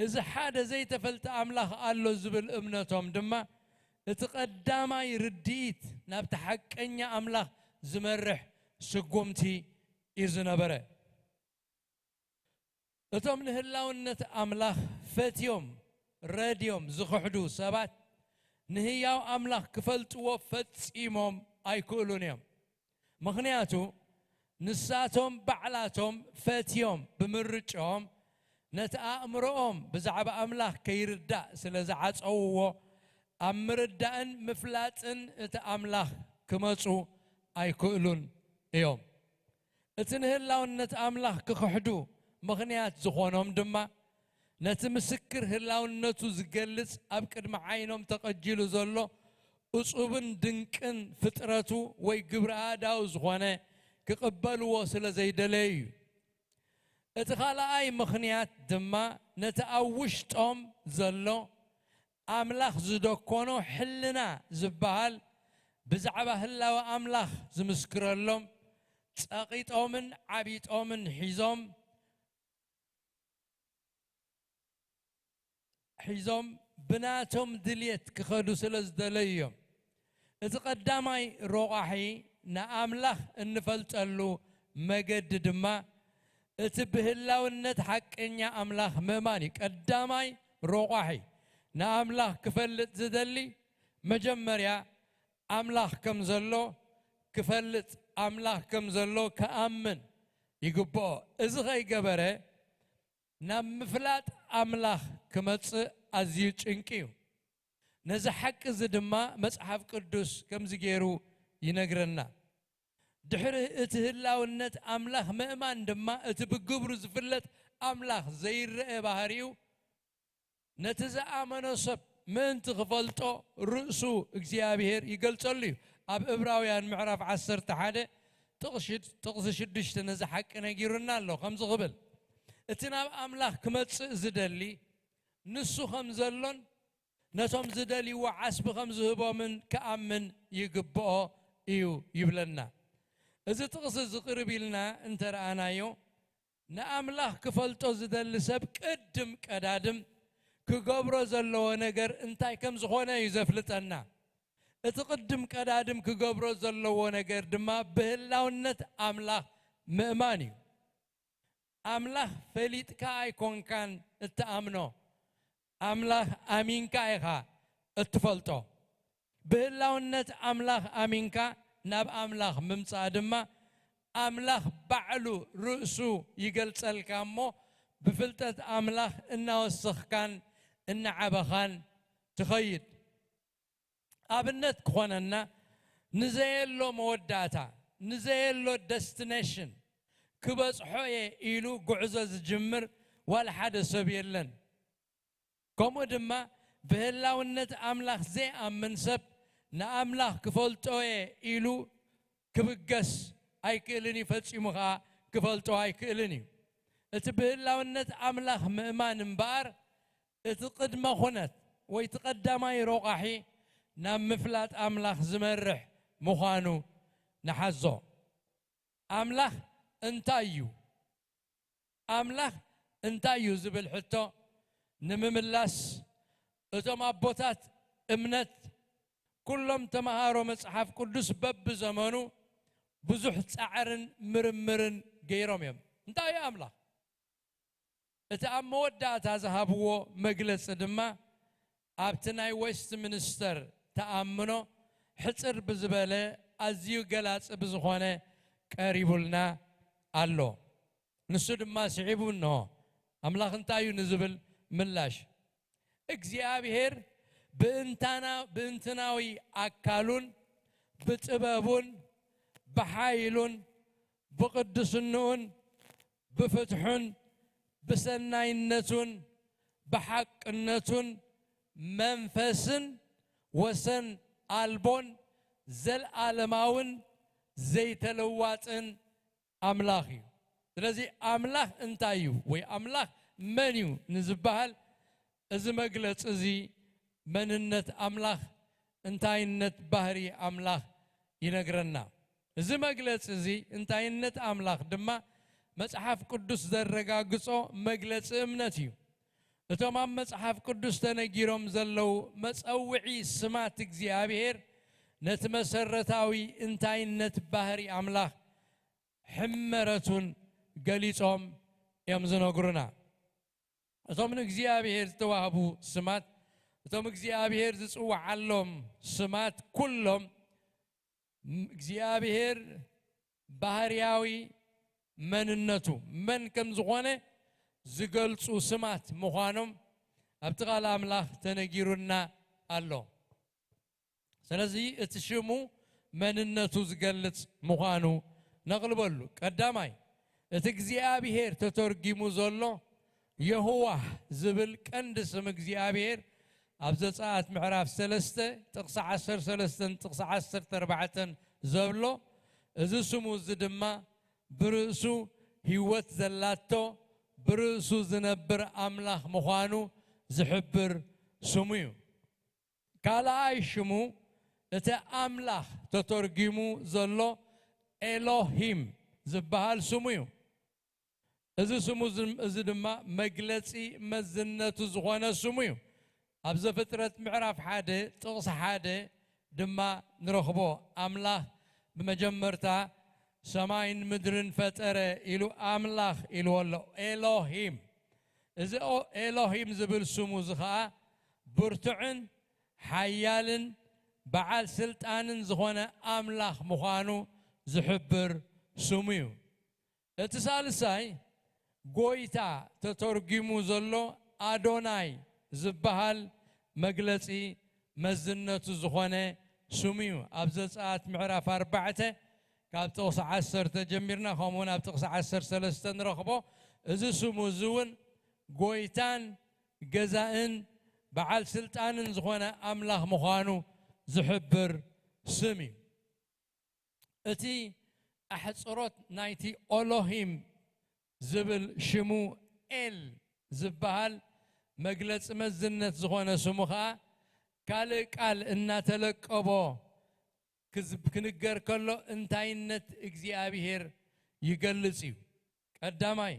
እዚ ሓደ ዘይተፈልጠ ኣምላኽ ኣሎ ዝብል እምነቶም ድማ እቲ ቀዳማይ ርድኢት ናብቲ ሓቀኛ ኣምላኽ ዝመርሕ ስጉምቲ እዩ ዝነበረ። እቶም ንህላውነት ኣምላኽ ፈትዮም ረድዮም ዝኽሕዱ ሰባት ንህያው ኣምላኽ ክፈልጥዎ ፈጺሞም ኣይክእሉን እዮም። ምኽንያቱ ንሳቶም ባዕላቶም ፈትዮም ብምርጭኦም ነቲ ኣእምሮኦም ብዛዕባ ኣምላኽ ከይርዳእ ስለ ዝዓጸውዎ ኣብ ምርዳእን ምፍላጥን እቲ ኣምላኽ ክመጹ ኣይክእሉን እዮም። እቲ ንህላውነት ኣምላኽ ክኽሕዱ ምኽንያት ዝኾኖም ድማ ነቲ ምስክር ህላውነቱ ዝገልጽ ኣብ ቅድሚ ዓይኖም ተቐጂሉ ዘሎ እጹብን ድንቅን ፍጥረቱ ወይ ግብሪ ኣእዳው ዝኾነ ክቕበልዎ ስለ ዘይደለዩ እዩ። እቲ ካልኣይ ምኽንያት ድማ ነቲ ኣብ ውሽጦም ዘሎ ኣምላኽ ዝደኮኖ ሕልና ዝበሃል ብዛዕባ ህላወ ኣምላኽ ዝምስክረሎም ጸቒጦምን ዓቢጦምን ሒዞም ሒዞም ብናቶም ድልየት ክኸዱ ስለ ዝደለዩ እዮም። እቲ ቀዳማይ ሮቋሒ ንኣምላኽ እንፈልጠሉ መገዲ ድማ እቲ ብህላውነት ሓቀኛ ኣምላኽ ምእማን እዩ። ቀዳማይ ሮቋሒ ንኣምላኽ ክፈልጥ ዝደሊ መጀመርያ ኣምላኽ ከም ዘሎ ክፈልጥ፣ ኣምላኽ ከም ዘሎ ክኣምን ይግብኦ። እዚ ከይገበረ ናብ ምፍላጥ ኣምላኽ ክመጽእ ኣዝዩ ጭንቂ እዩ። ነዚ ሓቂ እዚ ድማ መጽሓፍ ቅዱስ ከምዚ ገይሩ ይነግረና። ድሕሪ እቲ ህላውነት ኣምላኽ ምእማን ድማ እቲ ብግብሩ ዝፍለጥ ኣምላኽ ዘይረአ ባህሪኡ ነቲ ዝኣመኖ ሰብ ምእንቲ ክፈልጦ ርእሱ እግዚኣብሔር ይገልጸሉ እዩ። ኣብ እብራውያን ምዕራፍ ዓሰርተ ሓደ ጥቕሲ ሽዱሽተ ነዚ ሓቂ ነጊሩና ኣሎ። ከምዚ ክብል፣ እቲ ናብ ኣምላኽ ክመጽእ ዝደሊ ንሱ ከም ዘሎን ነቶም ዝደልይዎ ዓስቢ ከም ዝህቦምን ክኣምን ይግብኦ እዩ ይብለና። እዚ ጥቕሲ እዚ ቅርብ ኢልና እንተ ረኣናዮ፣ ንኣምላኽ ክፈልጦ ዝደሊ ሰብ ቅድም ቀዳድም ክገብሮ ዘለዎ ነገር እንታይ ከም ዝኾነ እዩ ዘፍልጠና። እቲ ቅድም ቀዳድም ክገብሮ ዘለዎ ነገር ድማ ብህላውነት ኣምላኽ ምእማን እዩ። ኣምላኽ ፈሊጥካ ኣይኮንካን እትኣምኖ፣ ኣምላኽ ኣሚንካ ኢኻ እትፈልጦ። ብህላውነት ኣምላኽ ኣሚንካ ናብ ኣምላኽ ምምጻእ ድማ፣ ኣምላኽ ባዕሉ ርእሱ ይገልጸልካ እሞ፣ ብፍልጠት ኣምላኽ እናወሰኽካን እናዓበኻን ትኸይድ። ኣብነት ክኾነና፣ ንዘየሎ መወዳእታ፣ ንዘየሎ ደስቲኔሽን ክበጽሖ እየ ኢሉ ጉዕዞ ዝጅምር ዋላ ሓደ ሰብ የለን። ከምኡ ድማ ብህላውነት ኣምላኽ ዘይኣምን ሰብ ንኣምላኽ ክፈልጦ እየ ኢሉ ክብገስ ኣይክእልን እዩ፣ ፈጺሙ ኸኣ ክፈልጦ ኣይክእልን እዩ። እቲ ብህላውነት ኣምላኽ ምእማን እምበኣር፣ እቲ ቅድመ ኩነት ወይ እቲ ቀዳማይ ረቋሒ ናብ ምፍላጥ ኣምላኽ ዝመርሕ ምዃኑ ንሓዞ። ኣምላኽ እንታይ እዩ? ኣምላኽ እንታይ እዩ ዝብል ሕቶ ንምምላስ፣ እቶም ኣቦታት እምነት፣ ኩሎም ተመሃሮ መጽሓፍ ቅዱስ በብዘመኑ ብዙሕ ጻዕርን ምርምርን ገይሮም እዮም። እንታይ እዩ ኣምላኽ? እቲ ኣብ መወዳእታ ዝሃብዎ መግለጺ ድማ ኣብቲ ናይ ዌስትሚንስተር ተኣምኖ ሕጽር ብዝበለ ኣዝዩ ገላጺ ብዝኾነ ቀሪቡልና ኣሎ። ንሱ ድማ ስዒቡ እንሆ፣ ኣምላኽ እንታይ እዩ ንዝብል ምላሽ፣ እግዚኣብሔር ብእንታና-፣ ብእንትናዊ ኣካሉን ብጥበቡን ብሓይሉን ብቕድስንኡን ብፍትሑን ብሰናይነቱን ብሓቅነቱን መንፈስን ወሰን ኣልቦን ዘልኣለማውን ዘይተለዋጥን ኣምላኽ እዩ። ስለዚ ኣምላኽ እንታይ እዩ ወይ ኣምላኽ መን እዩ ንዝበሃል፣ እዚ መግለጺ እዚ መንነት ኣምላኽ፣ እንታይነት ባህሪ ኣምላኽ ይነግረና። እዚ መግለጺ እዚ እንታይነት ኣምላኽ ድማ መጽሓፍ ቅዱስ ዘረጋግጾ መግለጺ እምነት እዩ። እቶም ኣብ መጽሓፍ ቅዱስ ተነጊሮም ዘለዉ መጸውዒ ስማት እግዚኣብሔር ነቲ መሰረታዊ እንታይነት ባህሪ ኣምላኽ ሕመረቱን ገሊጾም እዮም ዝነግሩና። እቶም ንእግዚኣብሔር ዝተዋህቡ ስማት፣ እቶም እግዚኣብሔር ዝጽውዓሎም ስማት ኩሎም እግዚኣብሔር ባህርያዊ መንነቱ መን ከም ዝኾነ ዝገልጹ ስማት ምዃኖም ኣብቲ ቃል ኣምላኽ ተነጊሩና ኣሎ። ስለዚ እቲ ሽሙ መንነቱ ዝገልጽ ምዃኑ ነቕልበሉ። ቀዳማይ፣ እቲ እግዚኣብሔር ተተርጊሙ ዘሎ የሆዋ ዝብል ቀንዲ ስም እግዚኣብሔር ኣብ ዘጸኣት ምዕራፍ ሰለስተ ጥቕሲ ዓሰርተ ሰለስተን ጥቕሲ ዓሰርተ ኣርባዕተን ዘብሎ፣ እዚ ስሙ እዚ ድማ ብርእሱ ህይወት ዘላቶ፣ ብርእሱ ዝነብር ኣምላኽ ምዃኑ ዝሕብር ስሙ እዩ። ካልኣይ ሽሙ፣ እቲ ኣምላኽ ተተርጒሙ ዘሎ ኤሎሂም ዝበሃል ስሙ እዩ። እዚ ስሙ እዚ፣ እዚ ድማ መግለጺ መዝነቱ ዝኾነ ስሙ እዩ። ኣብ ዘፍጥረት ምዕራፍ ሓደ ጥቕሲ ሓደ ድማ ንረኽቦ። ኣምላኽ ብመጀመርታ ሰማይን ምድርን ፈጠረ ኢሉ ኣምላኽ ኢልዎ ኣሎ። ኤሎሂም። እዚ ኦ-፣ ኤሎሂም ዝብል ስሙ እዚ ኸኣ ብርቱዕን ሓያልን በዓል ስልጣንን ዝኾነ ኣምላኽ ምዃኑ ዝሕብር ስሙ እዩ። እቲ ሳልሳይ፣ ጎይታ ተተርጒሙ ዘሎ ኣዶናይ ዝበሃል መግለጺ መዝነቱ ዝኾነ ስሙ እዩ። ኣብ ዘጸኣት ምዕራፍ ኣርባዕተ ካብ ጥቕሲ ዓሰርተ ጀሚርና፣ ከምኡውን ኣብ ጥቕሲ ዓሰርተ ሰለስተ ንረኽቦ። እዚ ስሙ እዚ እውን ጎይታን ገዛእን በዓል ስልጣንን ዝኾነ ኣምላኽ ምዃኑ ዝሕብር ስም እዩ። እቲ ኣሕጽሮት ናይቲ ኦሎሂም ዝብል ሽሙ ኤል ዝበሃል መግለጺ መዝነት ዝኾነ ስሙ ኸኣ ካልእ ቃል እናተለቀቦ ክዝ-፣ ክንገር ከሎ እንታይነት እግዚኣብሔር ይገልጽ እዩ። ቀዳማይ፣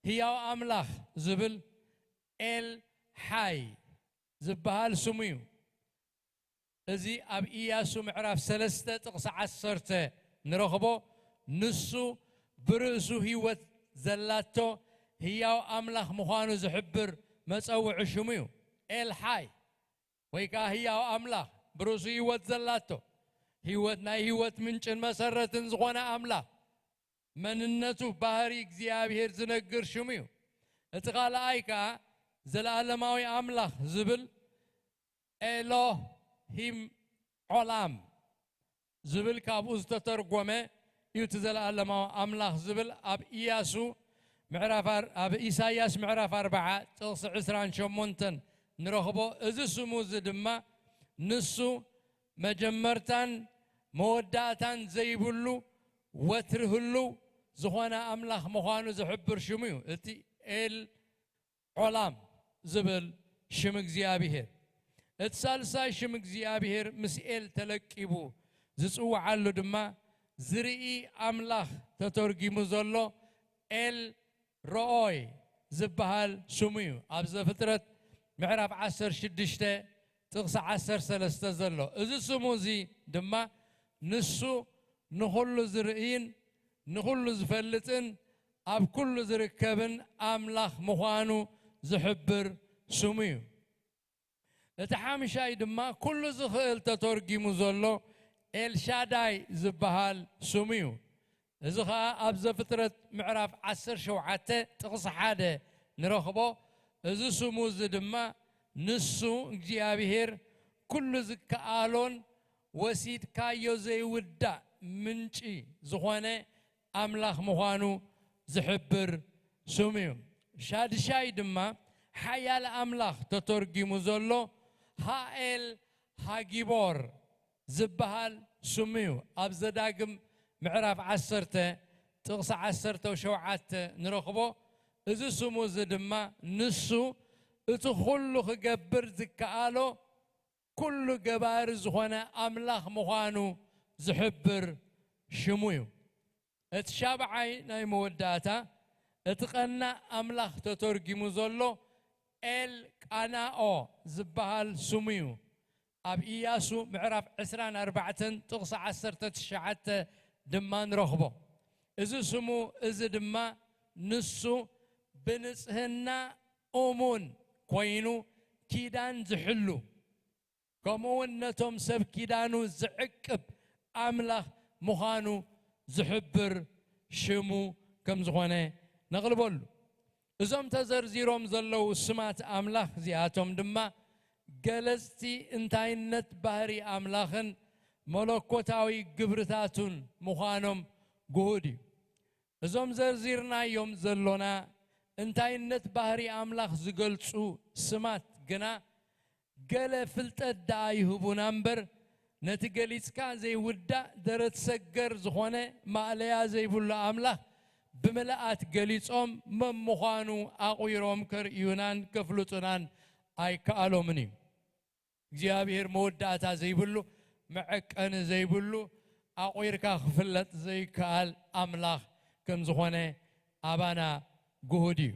ህያው ኣምላኽ ዝብል ኤል ሓይ ዝበሃል ስሙ እዩ። እዚ ኣብ ኢያሱ ምዕራፍ ሰለስተ ጥቕሲ ዓሰርተ ንረኽቦ። ንሱ ብርእሱ ህይወት ዘላቶ ህያው ኣምላኽ ምዃኑ ዝሕብር መጸውዒ ሽሙ እዩ። ኤል ሓይ ወይ ከኣ ህያው ኣምላኽ ብርእሱ ህይወት ዘላቶ ህይወት ናይ ህይወት ምንጭን መሰረትን ዝኾነ ኣምላኽ መንነቱ ባህሪ እግዚኣብሔር ዝነግር ሽሙ እዩ። እቲ ካልኣይ ከኣ ዘለኣለማዊ ኣምላኽ ዝብል ኤሎሂም ዖላም ዝብል ካብኡ ዝተተርጎመ እዩ። እቲ ዘለኣለማዊ ኣምላኽ ዝብል ኣብ ኢያሱ ምዕራፍ ኣር- ኣብ ኢሳይያስ ምዕራፍ ኣርባዓ ጥቕሲ ዕስራን ሸሞንተን ንረኽቦ። እዚ ስሙ እዚ ድማ ንሱ መጀመርታን መወዳእታን ዘይብሉ ወትሪ ህሉው ዝኾነ ኣምላኽ ምዃኑ ዝሕብር ሽሙ እዩ። እቲ ኤል ዖላም ዝብል ሽም እግዚኣብሔር። እቲ ሳልሳይ ሽም እግዚኣብሔር ምስ ኤል ተለቂቡ ዝጽውዓሉ ድማ ዝርኢ ኣምላኽ ተተርጊሙ ዘሎ ኤል ሮኦይ ዝበሃል ስሙ እዩ። ኣብ ዘፍጥረት ምዕራፍ ዓሰርተ ሽዱሽተ ጥቕሲ ዓሰርተ ሰለስተ ዘሎ እዚ ስሙ እዚ ድማ ንሱ ንኹሉ ዝርእይን ንኹሉ ዝፈልጥን ኣብ ኩሉ ዝርከብን ኣምላኽ ምዃኑ ዝሕብር ስሙ እዩ። እቲ ሓምሻይ ድማ ኩሉ ዝኽእል ተተርጊሙ ዘሎ ኤልሻዳይ ዝበሃል ስሙ እዩ። እዚ ኸኣ ኣብ ዘፍጥረት ምዕራፍ ዓሰርተ ሸውዓተ ጥቕሲ ሓደ ንረኽቦ። እዚ ስሙ እዚ ድማ ንሱ እግዚኣብሔር ኩሉ ዝከኣሎን ወሲድካዮ ዘይውዳእ ምንጪ ዝኾነ ኣምላኽ ምዃኑ ዝሕብር ስም እዩ። ሻድሻይ ድማ ሓያል ኣምላኽ ተተርጊሙ ዘሎ ሃኤል ሃጊቦር ዝበሃል ስም እዩ። ኣብ ዘዳግም ምዕራፍ ዓሰርተ ጥቕሲ ዓሰርተ ሸውዓተ ንረኽቦ። እዚ ስሙ እዚ ድማ ንሱ እቲ ኩሉ ክገብር ዝከኣሎ ኩሉ ገባሪ ዝኾነ ኣምላኽ ምዃኑ ዝሕብር ሽሙ እዩ። እቲ ሻብዓይ ናይ መወዳእታ እቲ ቀናእ ኣምላኽ ተተርጊሙ ዘሎ ኤል ቃናኦ ዝበሃል ስሙ እዩ። ኣብ ኢያሱ ምዕራፍ ዕስራን ኣርባዕተን ጥቕሲ ዓሰርተ ትሽዓተ ድማ ንረኽቦ። እዚ ስሙ እዚ ድማ ንሱ ብንጽህና እሙን ኮይኑ ኪዳን ዝሕሉ ከምኡ እውን ነቶም ሰብ ኪዳኑ ዝዕቅብ ኣምላኽ ምዃኑ ዝሕብር ሽሙ ከም ዝኾነ ነቕልበሉ። እዞም ተዘርዚሮም ዘለዉ ስማት ኣምላኽ እዚኣቶም ድማ ገለጽቲ እንታይነት ባህሪ ኣምላኽን መለኮታዊ ግብርታቱን ምዃኖም ግሁድ እዩ። እዞም ዘርዚርናዮም ዘሎና እንታይነት ባህሪ ኣምላኽ ዝገልጹ ስማት ግና ገለ ፍልጠት ደኣ ይህቡና እምበር ነቲ ገሊጽካ ዘይውዳእ ደረት ሰገር ዝኾነ ማእለያ ዘይብሉ ኣምላኽ ብምልኣት ገሊጾም መን ምዃኑ ኣቑይሮም ከርእዩናን ከፍልጡናን ኣይከኣሎምን እዩ። እግዚኣብሔር መወዳእታ ዘይብሉ መዐቀኒ ዘይብሉ ኣቑርካ ክፍለጥ ዘይከኣል ኣምላኽ ከም ዝኾነ ኣባና ግሁድ እዩ።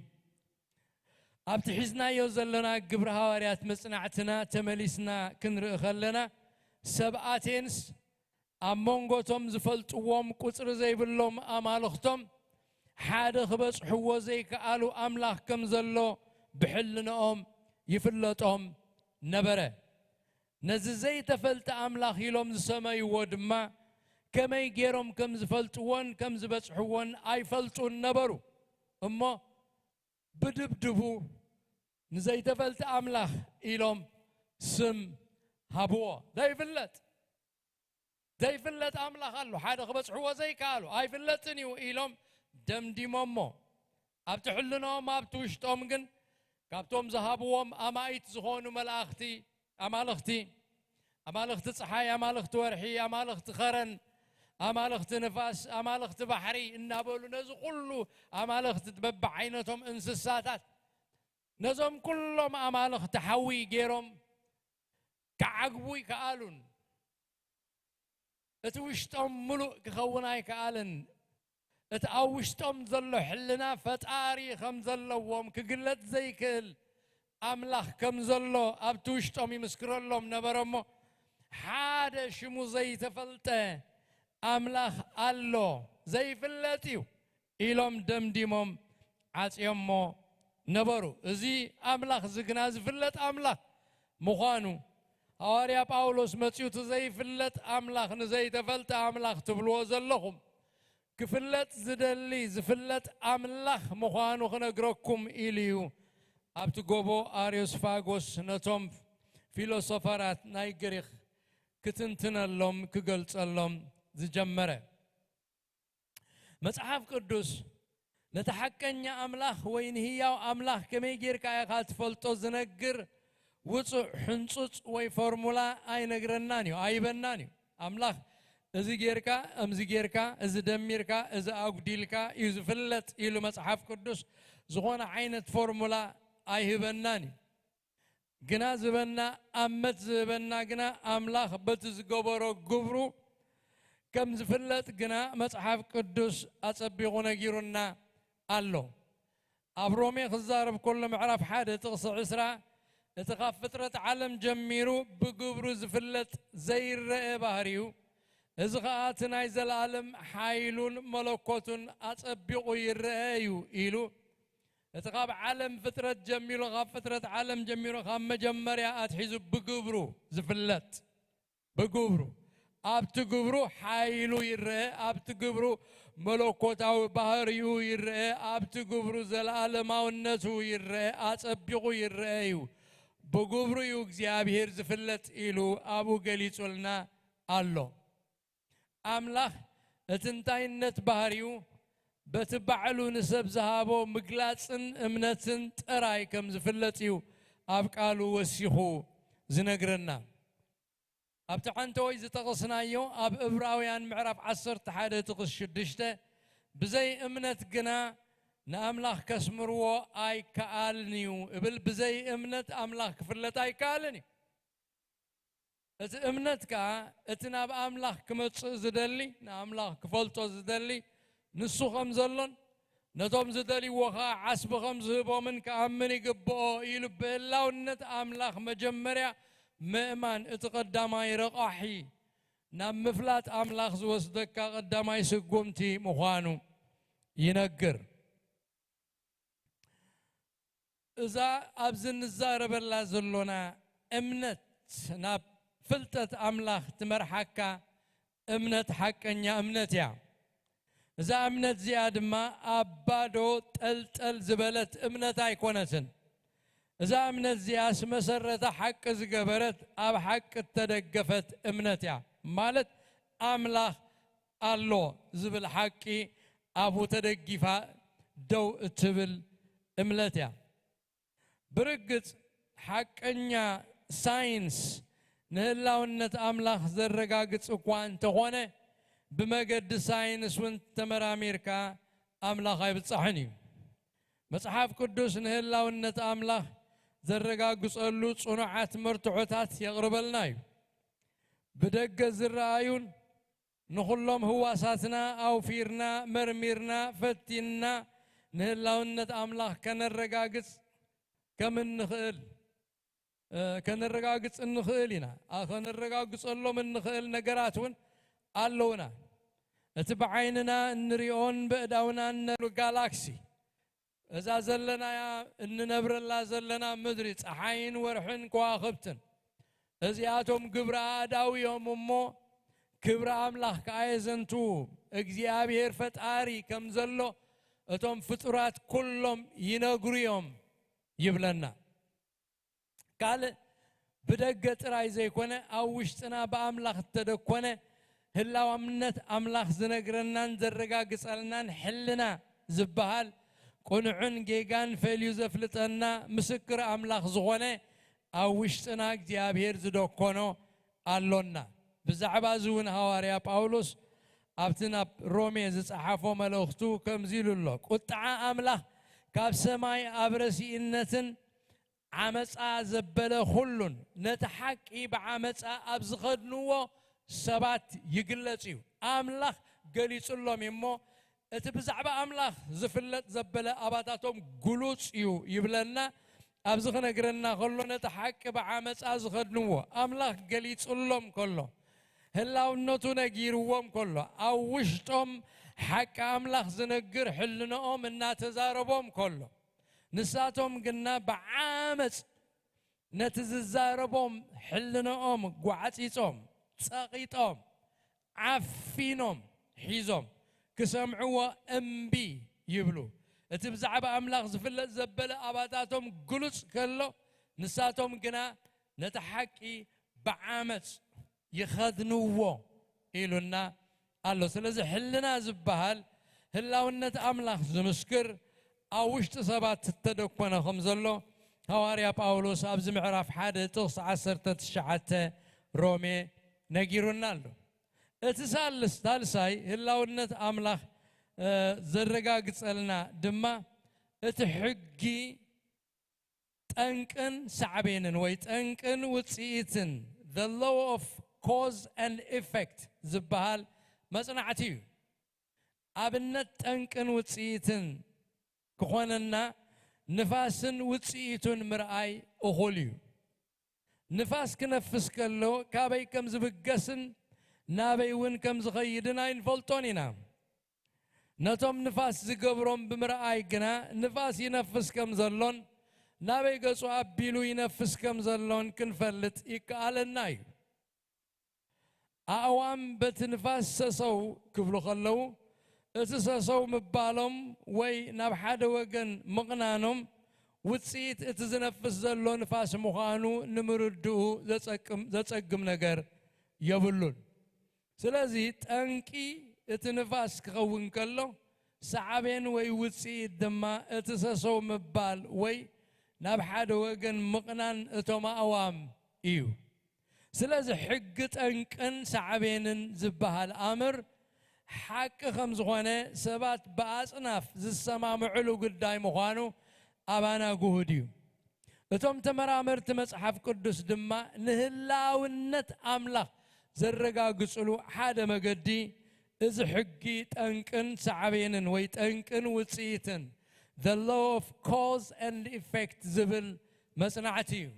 ኣብቲ ሒዝናዮ ዘለና ግብሪ ሃዋርያት መጽናዕትና ተመሊስና ክንርኢ ከለና ሰብ ኣቴንስ ኣብ መንጎቶም ዝፈልጥዎም ቁጽሪ ዘይብሎም ኣማልኽቶም ሓደ ክበጽሕዎ ዘይከኣሉ ኣምላኽ ከም ዘሎ ብሕልንኦም ይፍለጦም ነበረ። ነዚ ዘይተፈልጠ ኣምላኽ ኢሎም ዝሰመይዎ ድማ ከመይ ገይሮም ከም ዝፈልጥዎን ከም ዝበጽሕዎን ኣይፈልጡን ነበሩ። እሞ ብድብድቡ ንዘይተፈልጠ ኣምላኽ ኢሎም ስም ሃብዎ። ዘይፍለጥ ዘይፍለጥ ኣምላኽ ኣሎ ሓደ ክበጽሕዎ ዘይከኣሉ ኣይፍለጥን እዩ ኢሎም ደምዲሞሞ። ኣብቲ ሕልኖም ኣብቲ ውሽጦም ግን ካብቶም ዝሃብዎም ኣማኢት ዝኾኑ መላእኽቲ ኣማልኽቲ ኣማልኽቲ ፀሓይ ኣማልኽቲ ወርሒ ኣማልኽቲ ኸረን ኣማልኽቲ ንፋስ ኣማልኽቲ ባሕሪ እናበሉ ነዚ ኩሉ ኣማልኽቲ በብዓይነቶም እንስሳታት ነዞም ኩሎም ኣማልኽቲ ሓዊ ገይሮም ክዓግቡ ይከኣሉን እቲ ውሽጦም ምሉእ ክኸውን ኣይከኣልን። እቲ ኣብ ውሽጦም ዘሎ ሕልና ፈጣሪ ከም ዘለዎም ክግለጽ ዘይክእል ኣምላኽ ከም ዘሎ ኣብቲ ውሽጦም ይምስክረሎም ነበረ እሞ፣ ሓደ ሽሙ ዘይተፈልጠ ኣምላኽ ኣሎ፣ ዘይፍለጥ እዩ ኢሎም ደምዲሞም ዓጽዮሞ ነበሩ። እዚ ኣምላኽ እዚ ግና ዝፍለጥ ኣምላኽ ምዃኑ፣ ሃዋርያ ጳውሎስ መጺኡ፣ እቲ ዘይፍለጥ ኣምላኽ ንዘይተፈልጠ ኣምላኽ ትብልዎ ዘለኹም፣ ክፍለጥ ዝደሊ ዝፍለጥ ኣምላኽ ምዃኑ ክነግረኩም ኢሉ እዩ ኣብቲ ጎቦ ኣርዮስፋጎስ ነቶም ፊሎሶፈራት ናይ ግሪኽ ክትንትነሎም ክገልጸሎም ዝጀመረ። መጽሓፍ ቅዱስ ነቲ ሓቀኛ ኣምላኽ ወይ ንህያው ኣምላኽ ከመይ ጌርካ ኢኻ ትፈልጦ ዝነግር ውጹእ ሕንጹጽ ወይ ፎርሙላ ኣይነግረናን እዩ፣ ኣይበናን እዩ። ኣምላኽ እዚ ጌርካ፣ እምዚ ጌርካ፣ እዚ ደሚርካ፣ እዚ ኣጉዲልካ እዩ ዝፍለጥ ኢሉ መጽሓፍ ቅዱስ ዝኾነ ዓይነት ፎርሙላ ኣይህበናን እዩ። ግና ዝበና፣ ኣመት ዝህበና ግና ኣምላኽ በቲ ዝገበሮ ግብሩ ከም ዝፍለጥ ግና መጽሓፍ ቅዱስ ኣጸቢቑ ነጊሩና ኣሎ። ኣብ ሮሜ ክዛረብ ከሎ ምዕራፍ ሓደ ጥቕሲ ዕስራ፣ እቲ ካብ ፍጥረት ዓለም ጀሚሩ ብግብሩ ዝፍለጥ ዘይረአ ባህሪኡ፣ እዚ ኸኣ እቲ ናይ ዘለኣለም ሓይሉን መለኮቱን ኣጸቢቑ ይረአ እዩ ኢሉ፣ እቲ ካብ ዓለም ፍጥረት ጀሚሩ፣ ካብ ፍጥረት ዓለም ጀሚሩ፣ ካብ መጀመርያ ኣትሒዙ ብግብሩ ዝፍለጥ፣ ብግብሩ፣ ኣብቲ ግብሩ ሓይሉ ይረአ፣ ኣብቲ ግብሩ መለኮታዊ ባህሪኡ ይረአ፣ ኣብቲ ግብሩ ዘለኣለማውነቱ ይረአ፣ ኣጸቢቑ ይረአ እዩ። ብግብሩ እዩ እግዚኣብሔር ዝፍለጥ ኢሉ ኣብኡ ገሊጹልና ኣሎ። ኣምላኽ እቲ እንታይነት ባህሪኡ በቲ ባዕሉ ንሰብ ዝሃቦ ምግላጽን እምነትን ጥራይ ከም ዝፍለጥ እዩ ኣብ ቃሉ ወሲኹ ዝነግረና። ኣብቲ ሓንተወይ ዝጠቐስናዮ ኣብ ዕብራውያን ምዕራፍ ዓሰርተ ሓደ ጥቕስ ሽዱሽተ፣ "ብዘይ እምነት ግና ንኣምላኽ ከስምርዎ ኣይከኣልን እዩ" እብል። ብዘይ እምነት ኣምላኽ ክፍለጥ ኣይከኣልን እዩ። እቲ እምነት ከኣ እቲ ናብ ኣምላኽ ክመጽእ ዝደሊ፣ ንኣምላኽ ክፈልጦ ዝደሊ ንሱ ከም ዘሎን ነቶም ዝደልይዎ ኸኣ ዓስቢ ከም ዝህቦምን ክኣምን ይግብኦ ኢሉ ብህላውነት ኣምላኽ መጀመርያ ምእማን እቲ ቀዳማይ ረቋሒ ናብ ምፍላጥ ኣምላኽ ዝወስደካ ቀዳማይ ስጉምቲ ምዃኑ ይነግር። እዛ ኣብዚ እንዛረበላ ዘሎና እምነት ናብ ፍልጠት ኣምላኽ ትመርሓካ እምነት ሓቀኛ እምነት እያ። እዛ እምነት እዚኣ ድማ ኣብ ባዶ ጠልጠል ዝበለት እምነት ኣይኮነትን። እዛ እምነት እዚኣስ መሰረታ ሓቂ ዝገበረት ኣብ ሓቂ እተደገፈት እምነት እያ። ማለት ኣምላኽ ኣሎ ዝብል ሓቂ ኣብኡ ተደጊፋ ደው እትብል እምነት እያ። ብርግጽ ሓቀኛ ሳይንስ ንህላውነት ኣምላኽ ዘረጋግጽ እኳ እንተኾነ፣ ብመገዲ ሳይንስ እውን ተመራሚርካ ኣምላኽ ኣይብጻሕን እዩ። መጽሓፍ ቅዱስ ንህላውነት ኣምላኽ ዘረጋግጸሉ ጽኑዓት መርትዖታት የቕርበልና እዩ። ብደገ ዝረኣዩን ንኹሎም ህዋሳትና ኣውፊርና፣ መርሚርና፣ ፈቲንና ንህላውነት ኣምላኽ ከነረጋግጽ ከም እንኽእል፣ እ፣ ከነረጋግጽ እንኽእል ኢና። ኣ፣ ከነረጋግጸሎም እንኽእል ነገራት እውን ኣለውና። እቲ ብዓይንና እንሪኦን በእዳውና እነሉ ጋላክሲ፣ እዛ ዘለናያ፣ እንነብረላ ዘለና ምድሪ፣ ጸሓይን ወርሕን ከዋኽብትን፣ እዚኣቶም ግብረ ኣእዳው እዮም እሞ፣ ክብሪ ኣምላኽ ከኣ የዘንትዉ። እግዚኣብሔር ፈጣሪ ከም ዘሎ እቶም ፍጡራት ኩሎም ይነግሩ እዮም ይብለና። ካልእ ብደገ ጥራይ ዘይኮነ፣ ኣብ ውሽጥና ብኣምላኽ እተደኮነ ህላዋምነት ኣምላኽ ዝነግረናን ዘረጋግጸልናን ሕልና ዝበሃል ቅኑዕን ጌጋን ፈልዩ ዘፍልጠና ምስክር ኣምላኽ ዝኾነ ኣብ ውሽጥና እግዚኣብሔር ዝደኮኖ ኣሎና። ብዛዕባ እዚ እውን ሃዋርያ ጳውሎስ ኣብቲ ናብ ሮሜ ዝጸሓፎ መልእኽቱ ከምዚ ኢሉ ኣሎ፣ "ቁጥዓ ኣምላኽ ካብ ሰማይ ኣብ ረሲእነትን ዓመጻ ዘበለ ኩሉን ነቲ ሓቂ ብዓመጻ ኣብ ዝኸድንዎ ሰባት ይግለጽ እዩ። ኣምላኽ ገሊጹሎም እዩ እሞ፣ እቲ ብዛዕባ ኣምላኽ ዝፍለጥ ዘበለ ኣባታቶም ግሉጽ እዩ" ይብለና። ኣብዚ ክነግረና ከሎ ነቲ ሓቂ ብዓመፃ ዝኸድንዎ ኣምላኽ ገሊጹሎም ከሎ ህላውነቱ ነጊርዎም ከሎ ኣብ ውሽጦም ሓቂ ኣምላኽ ዝነግር ሕልንኦም እናተዛረቦም ከሎ ንሳቶም ግና ብዓመፅ ነቲ ዝዛረቦም ሕልንኦም ጓዕፂፆም ጸቒጦም ዓፊኖም ሒዞም ክሰምዕዎ እምቢ ይብሉ። እቲ ብዛዕባ ኣምላኽ ዝፍለጥ ዘበለ ኣባታቶም ግሉጽ ከሎ ንሳቶም ግና ነቲ ሓቂ ብዓመጽ ይኸድንዎ ኢሉና ኣሎ። ስለዚ ሕልና ዝበሃል ህላውነት ኣምላኽ ዝምስክር ኣብ ውሽጢ ሰባት እተደኮነ ከም ዘሎ ሃዋርያ ጳውሎስ ኣብዚ ምዕራፍ ሓደ ጥቕሲ ዓሰርተ ትሽዓተ ሮሜ ነጊሩና ኣሎ። እቲ ሳልስ ሳልሳይ ህላውነት ኣምላኽ ዘረጋግጸልና ድማ እቲ ሕጊ ጠንቅን ሳዕቤንን ወይ ጠንቅን ውፅኢትን the law of cause and effect ዝበሃል መፅናዕቲ እዩ። ኣብነት ጠንቅን ውፅኢትን ክኾነና ንፋስን ውፅኢቱን ምርኣይ እኹል እዩ። ንፋስ ክነፍስ ከሎ ካበይ ከም ዝብገስን ናበይ እውን ከም ዝኸይድን ኣይንፈልጦን ኢና። ነቶም ንፋስ ዝገብሮም ብምርኣይ ግና ንፋስ ይነፍስ ከም ዘሎን ናበይ ገጹ ኣቢሉ ይነፍስ ከም ዘሎን ክንፈልጥ ይከኣለና እዩ። ኣእዋም በቲ ንፋስ ሰሰው ክብሉ ከለዉ እቲ ሰሰው ምባሎም ወይ ናብ ሓደ ወገን ምቕናኖም ውፅኢት እቲ ዝነፍስ ዘሎ ንፋስ ምዃኑ ንምርድኡ ዘጸግም ነገር የብሉን። ስለዚ ጠንቂ እቲ ንፋስ ክኸውን ከሎ ሳዕቤን ወይ ውፅኢት ድማ እቲ ሰሰው ምባል ወይ ናብ ሓደ ወገን ምቕናን እቶም ኣእዋም እዩ። ስለዚ ሕጊ ጠንቅን ሳዕቤንን ዝበሃል ኣምር ሓቂ ከም ዝኾነ ሰባት ብኣጽናፍ ዝሰማምዕሉ ጉዳይ ምዃኑ ኣባና ግሁድ እዩ። እቶም ተመራመርቲ መጽሓፍ ቅዱስ ድማ ንህላውነት ኣምላኽ ዘረጋግጽሉ ሓደ መገዲ እዚ ሕጊ ጠንቅን ሳዕቤንን ወይ ጠንቅን ውጽኢትን the law of cause and effect ዝብል መጽናዕቲ እዩ።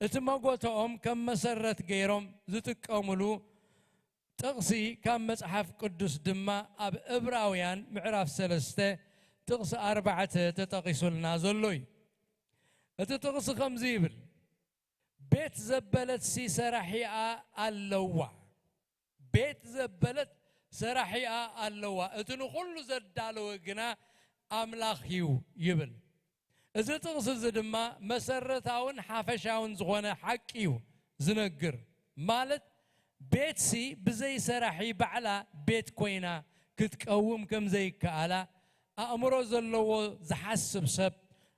እቲ መጎተኦም ከም መሰረት ገይሮም ዝጥቀምሉ ጥቕሲ ካብ መጽሓፍ ቅዱስ ድማ ኣብ እብራውያን ምዕራፍ ሰለስተ ጥቕሲ ኣርባዕተ ተጠቒሱልና ዘሎ እዩ። እቲ ጥቕሲ ከምዚ ይብል፣ ቤት ዘበለትሲ ሰራሒኣ ኣለዋ። ቤት ዘበለት ሰራሒኣ ኣለዋ፣ እቲ ንኹሉ ዘዳለወ ግና ኣምላኽ እዩ ይብል። እዚ ጥቕሲ እዚ ድማ መሰረታውን ሓፈሻውን ዝኾነ ሓቂ እዩ ዝነግር። ማለት ቤትሲ ብዘይ ሰራሒ ባዕላ ቤት ኮይና ክትቀውም ከም ዘይከኣላ ኣእምሮ ዘለዎ ዝሓስብ ሰብ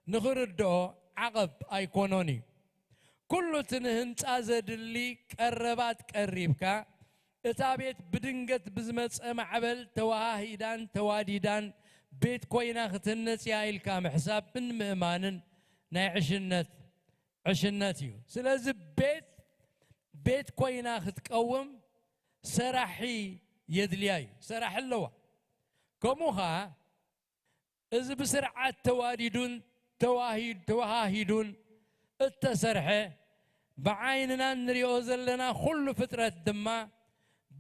ንኽርድኦ ዓቐብ ኣይኮኖን እዩ። ኩሉ እቲ ንህንጻ ዘድሊ ቀረባት ቀሪብካ እታ ቤት ብድንገት ብዝመጸ ማዕበል ተወሃሂዳን ተዋዲዳን ቤት ኮይና ክትህነጽ እያ ኢልካ ምሕሳብን ምእማንን ናይ ዕሽነት ዕሽነት እዩ። ስለዚ ቤት ቤት ኮይና ክትቀውም ሰራሒ የድልያ እዩ። ሰራሒ ኣለዋ። ከምኡ ኸዓ እዚ ብስርዓት ተዋዲዱን ተዋሂድ- ተወሃሂዱን እተሰርሐ ብዓይንና እንሪኦ ዘለና ኩሉ ፍጥረት ድማ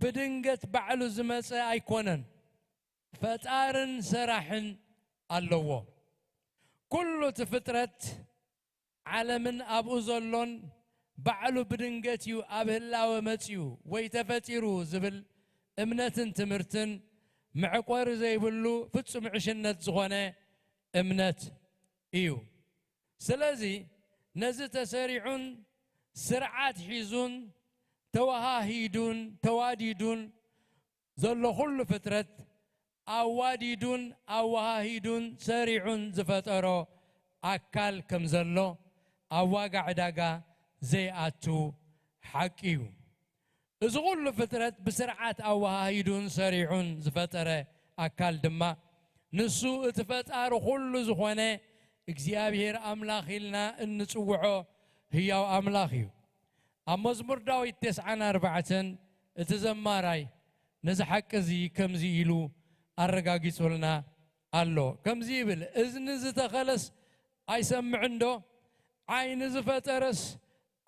ብድንገት ባዕሉ ዝመጸ ኣይኮነን። ፈጣርን ሰራሕን ኣለዎ። ኩሉ እቲ ፍጥረት ዓለምን ኣብኡ ዘሎን ባዕሉ ብድንገት እዩ ኣብ ህላወ መጺኡ ወይ ተፈጢሩ ዝብል እምነትን ትምህርትን መዕቆሪ ዘይብሉ ፍጹም ዕሽነት ዝኾነ እምነት እዩ። ስለዚ ነዚ ተሰሪዑን ስርዓት ሒዙን ተወሃሂዱን ተዋዲዱን ዘሎ ኩሉ ፍጥረት ኣዋዲዱን ኣወሃሂዱን ሰሪዑን ዝፈጠሮ ኣካል ከም ዘሎ ኣብ ዋጋ ዕዳጋ ዘይኣቱ ሓቂ እዩ። እዚ ኩሉ ፍጥረት ብስርዓት ኣወሃሂዱን ሰሪዑን ዝፈጠረ ኣካል ድማ ንሱ እቲ ፈጣሪ ኩሉ ዝኾነ እግዚኣብሔር ኣምላኽ ኢልና እንጽውዖ ህያው ኣምላኽ እዩ። ኣብ መዝሙር ዳዊት ተስዓን ኣርባዕተን እቲ ዘማራይ ነዚ ሓቂ እዚ ከምዚ ኢሉ ኣረጋጊጹልና ኣሎ። ከምዚ ይብል፣ እዝኒ ዝተኸለስ ኣይሰምዕን ዶ? ዓይኒ ዝፈጠረስ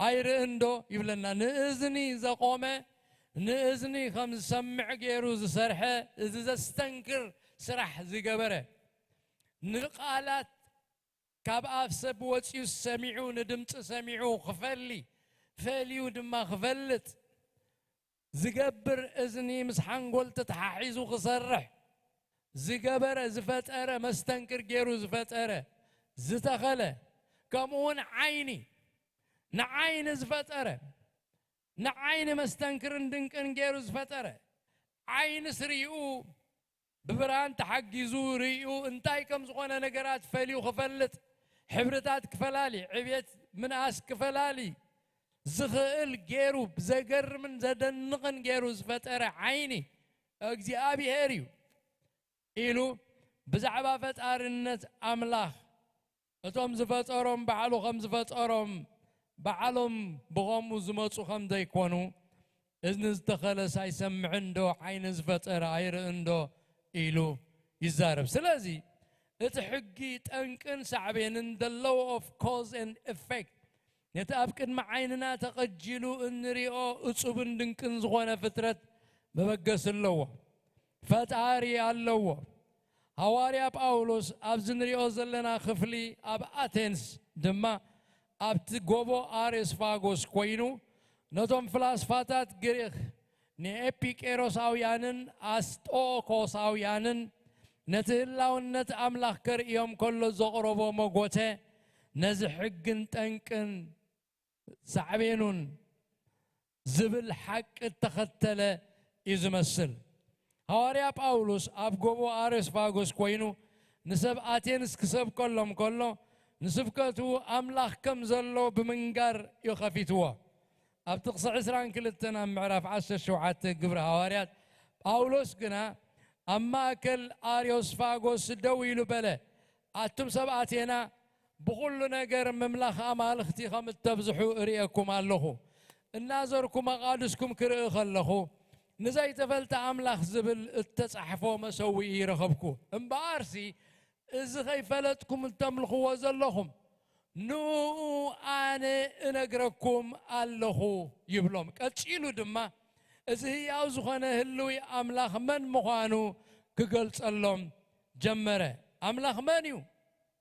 ኣይርእን ዶ ይብለና። ንእዝኒ ዘቆመ፣ ንእዝኒ ከም ዝሰምዕ ገይሩ ዝሰርሐ፣ እዚ ዘስተንክር ስራሕ ዝገበረ፣ ንቃላት ካብ ኣፍ ሰብ ወፂኡ ሰሚዑ፣ ንድምፂ ሰሚዑ ክፈሊ፣ ፈልዩ ድማ ክፈልጥ ዝገብር፣ እዝኒ ምስ ሓንጎል ተተሓሒዙ ክሰርሕ ዝገበረ፣ ዝፈጠረ፣ መስተንክር ገይሩ ዝፈጠረ፣ ዝተኸለ፣ ከምኡ እውን ዓይኒ፣ ንዓይኒ ዝፈጠረ፣ ንዓይኒ መስተንክርን ድንቅን ገይሩ ዝፈጠረ፣ ዓይንስ ርእዩ ብብርሃን ተሓጊዙ ርእዩ እንታይ ከም ዝኾነ ነገራት ፈልዩ ክፈልጥ፣ ሕብርታት ክፈላሊ፣ ዕብየት ምንኣስ ክፈላሊ ዝኽእል ገይሩ፣ ዘገርምን ዘደንቕን ገይሩ ዝፈጠረ ዓይኒ እግዚኣብሄር እዩ ኢሉ ብዛዕባ ፈጣርነት ኣምላኽ፣ እቶም ዝፈጠሮም ባዕሉ ከም ዝፈጠሮም፣ ባዕሎም ብኸምኡ ዝመጹ ከም ዘይኮኑ፣ እዝኒ ዝተኸለስ ኣይሰምዕን ዶ፣ ዓይኒ ዝፈጠረ ኣይርእን ዶ ኢሉ ይዛረብ። ስለዚ እቲ ሕጊ ጠንቅን ሳዕቤንን፣ the law of cause and effect፣ ነቲ ኣብ ቅድሚ ዓይንና ተቐጂሉ እንሪኦ እጹብን ድንቅን ዝኾነ ፍጥረት መበገሲ ኣለዎ። ፈጣሪ ኣለዎ። ሃዋርያ ጳውሎስ ኣብዚ ንሪኦ ዘለና ክፍሊ፣ ኣብ ኣቴንስ ድማ ኣብቲ ጎቦ ኣሬስፋጎስ ኮይኑ፣ ነቶም ፍላስፋታት ግሪኽ፣ ንኤፒቄሮሳውያንን ኣስጦኮሳውያንን፣ ነቲ ህላውነት ኣምላኽ ከርእዮም ከሎ ዘቕረቦ መጎተ፣ ነዚ ሕግን ጠንቅን ሳዕቤኑን ዝብል ሓቂ እተኸተለ እዩ ዝመስል። ሃዋርያ ጳውሎስ ኣብ ጎቦ ኣሬስፋጎስ ኮይኑ ንሰብ ኣቴንስ ክሰብከሎም ከሎ፣ ንስብከቱ ኣምላኽ ከም ዘሎ ብምንጋር እዩ ኸፊትዎ። ኣብ ጥቕሲ ዕስራን ክልተን ኣብ ምዕራፍ ዓሰርተ ሸውዓተ ግብሪ ሃዋርያት፣ ጳውሎስ ግና ኣብ ማእከል ኣርዮስፋጎስ ደው ኢሉ በለ፣ ኣቱም ሰብ ኣቴና፣ ብኹሉ ነገር ምምላኽ ኣማልኽቲ ከም እተብዝሑ እርእየኩም ኣለኹ። እናዘርኩ መቓድስኩም ክርኢ ከለኹ፣ ንዘይተፈልጠ ኣምላኽ ዝብል እተጻሕፎ መሰውኢ ረኸብኩ። እምበኣርሲ፣ እዚ ኸይፈለጥኩም እተምልኽዎ ዘለኹም፣ ንኡ ኣነ እነግረኩም ኣለኹ ይብሎም። ቀጺሉ ድማ፣ እዚ ህያው ዝኾነ ህልዊ ኣምላኽ መን ምዃኑ ክገልጸሎም ጀመረ። ኣምላኽ መን እዩ?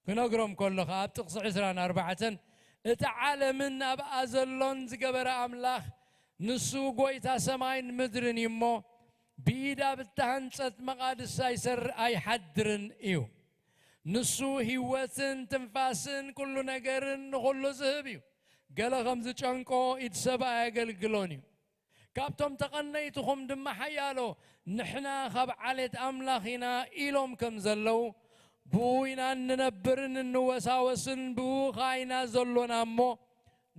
ክነግሮም ከሎ ኸኣ ኣብ ጥቕሲ ዕስራን ኣርባዕተን፣ እቲ ዓለምን ኣብኣ ዘሎን ዝገበረ ኣምላኽ፣ ንሱ ጐይታ ሰማይን ምድርን እዩ እሞ፣ ብኢድ ኣብ እተሃንጸት መቓድስ ኣይሰር-፣ ኣይሓድርን እዩ። ንሱ ህይወትን ትንፋስን ኩሉ ነገርን ንኹሉ ዝህብ እዩ። ገለ ከም ዝጨንቆ ኢድ ሰብ ኣየገልግሎን እዩ። ካብቶም ተቐነይትኹም ድማ ሓያሎ፣ ንሕና ካብ ዓሌት ኣምላኽ ኢና ኢሎም ከም ዘለዉ፣ ብኡ ኢና እንነብርን እንወሳወስን፣ ብኡ ኸኣ ኢና ዘሎና እሞ፣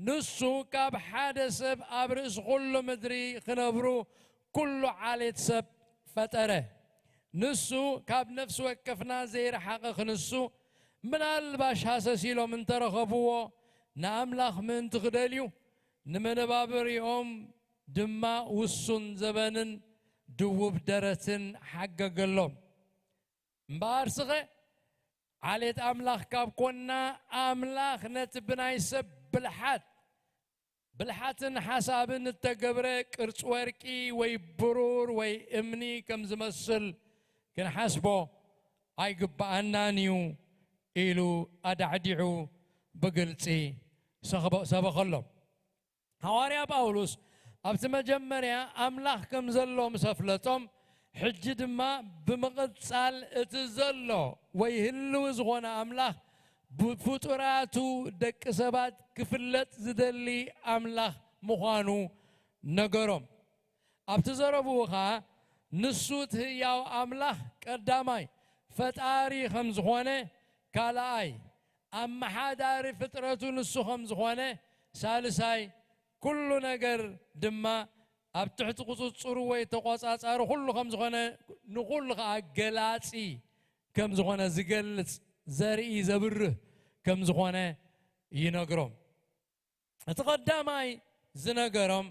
ንሱ ካብ ሓደ ሰብ ኣብ ርእሲ ኹሉ ምድሪ ክነብሩ ኩሉ ዓሌት ሰብ ፈጠረ። ንሱ ካብ ነፍሲ ወከፍና ዘይረሓቐ ክንሱ፣ ምናልባሽ ሃሰስ ኢሎም እንተረኸብዎ፣ ንኣምላኽ ምእንቲ ክደልዩ፣ ንመነባብሪኦም ድማ ውሱን ዘበንን ድውብ ደረትን ሓገገሎም። እምበኣርስኸ፣ ዓሌት ኣምላኽ ካብ ኮንና፣ ኣምላኽ ነቲ ብናይ ሰብ ብልሓት፣ ብልሓትን ሓሳብን እተገብረ ቅርጺ ወርቂ ወይ ብሩር ወይ እምኒ ከም ዝመስል ክንሓስቦ ኣይግብኣናን እዩ ኢሉ ኣዳዕዲዑ ብግልጺ ሰኽበ-፣ ሰበኸሎም። ሃዋርያ ጳውሎስ ኣብቲ መጀመርያ ኣምላኽ ከም ዘሎ ምስ ኣፍለጦም፣ ሕጂ ድማ ብምቕጻል እቲ ዘሎ ወይ ህልው ዝኾነ ኣምላኽ ብፍጡራቱ ደቂ ሰባት ክፍለጥ ዝደሊ ኣምላኽ ምዃኑ ነገሮም። ኣብቲ ዘረብኡ ኸኣ ንሱ እቲ ህያው ኣምላኽ ቀዳማይ ፈጣሪ ከም ዝኾነ፣ ካልኣይ ኣመሓዳሪ ፍጥረቱ ንሱ ከም ዝኾነ፣ ሳልሳይ ኩሉ ነገር ድማ ኣብ ትሕቲ ቁጽጽሩ ወይ ተቖጻጻሪ ኩሉ ከም ዝኾነ፣ ንኹሉ ኸኣ ገላጺ ከም ዝኾነ ዝገልጽ፣ ዘርኢ ዘብርህ ከም ዝኾነ ይነግሮም። እቲ ቀዳማይ ዝነገሮም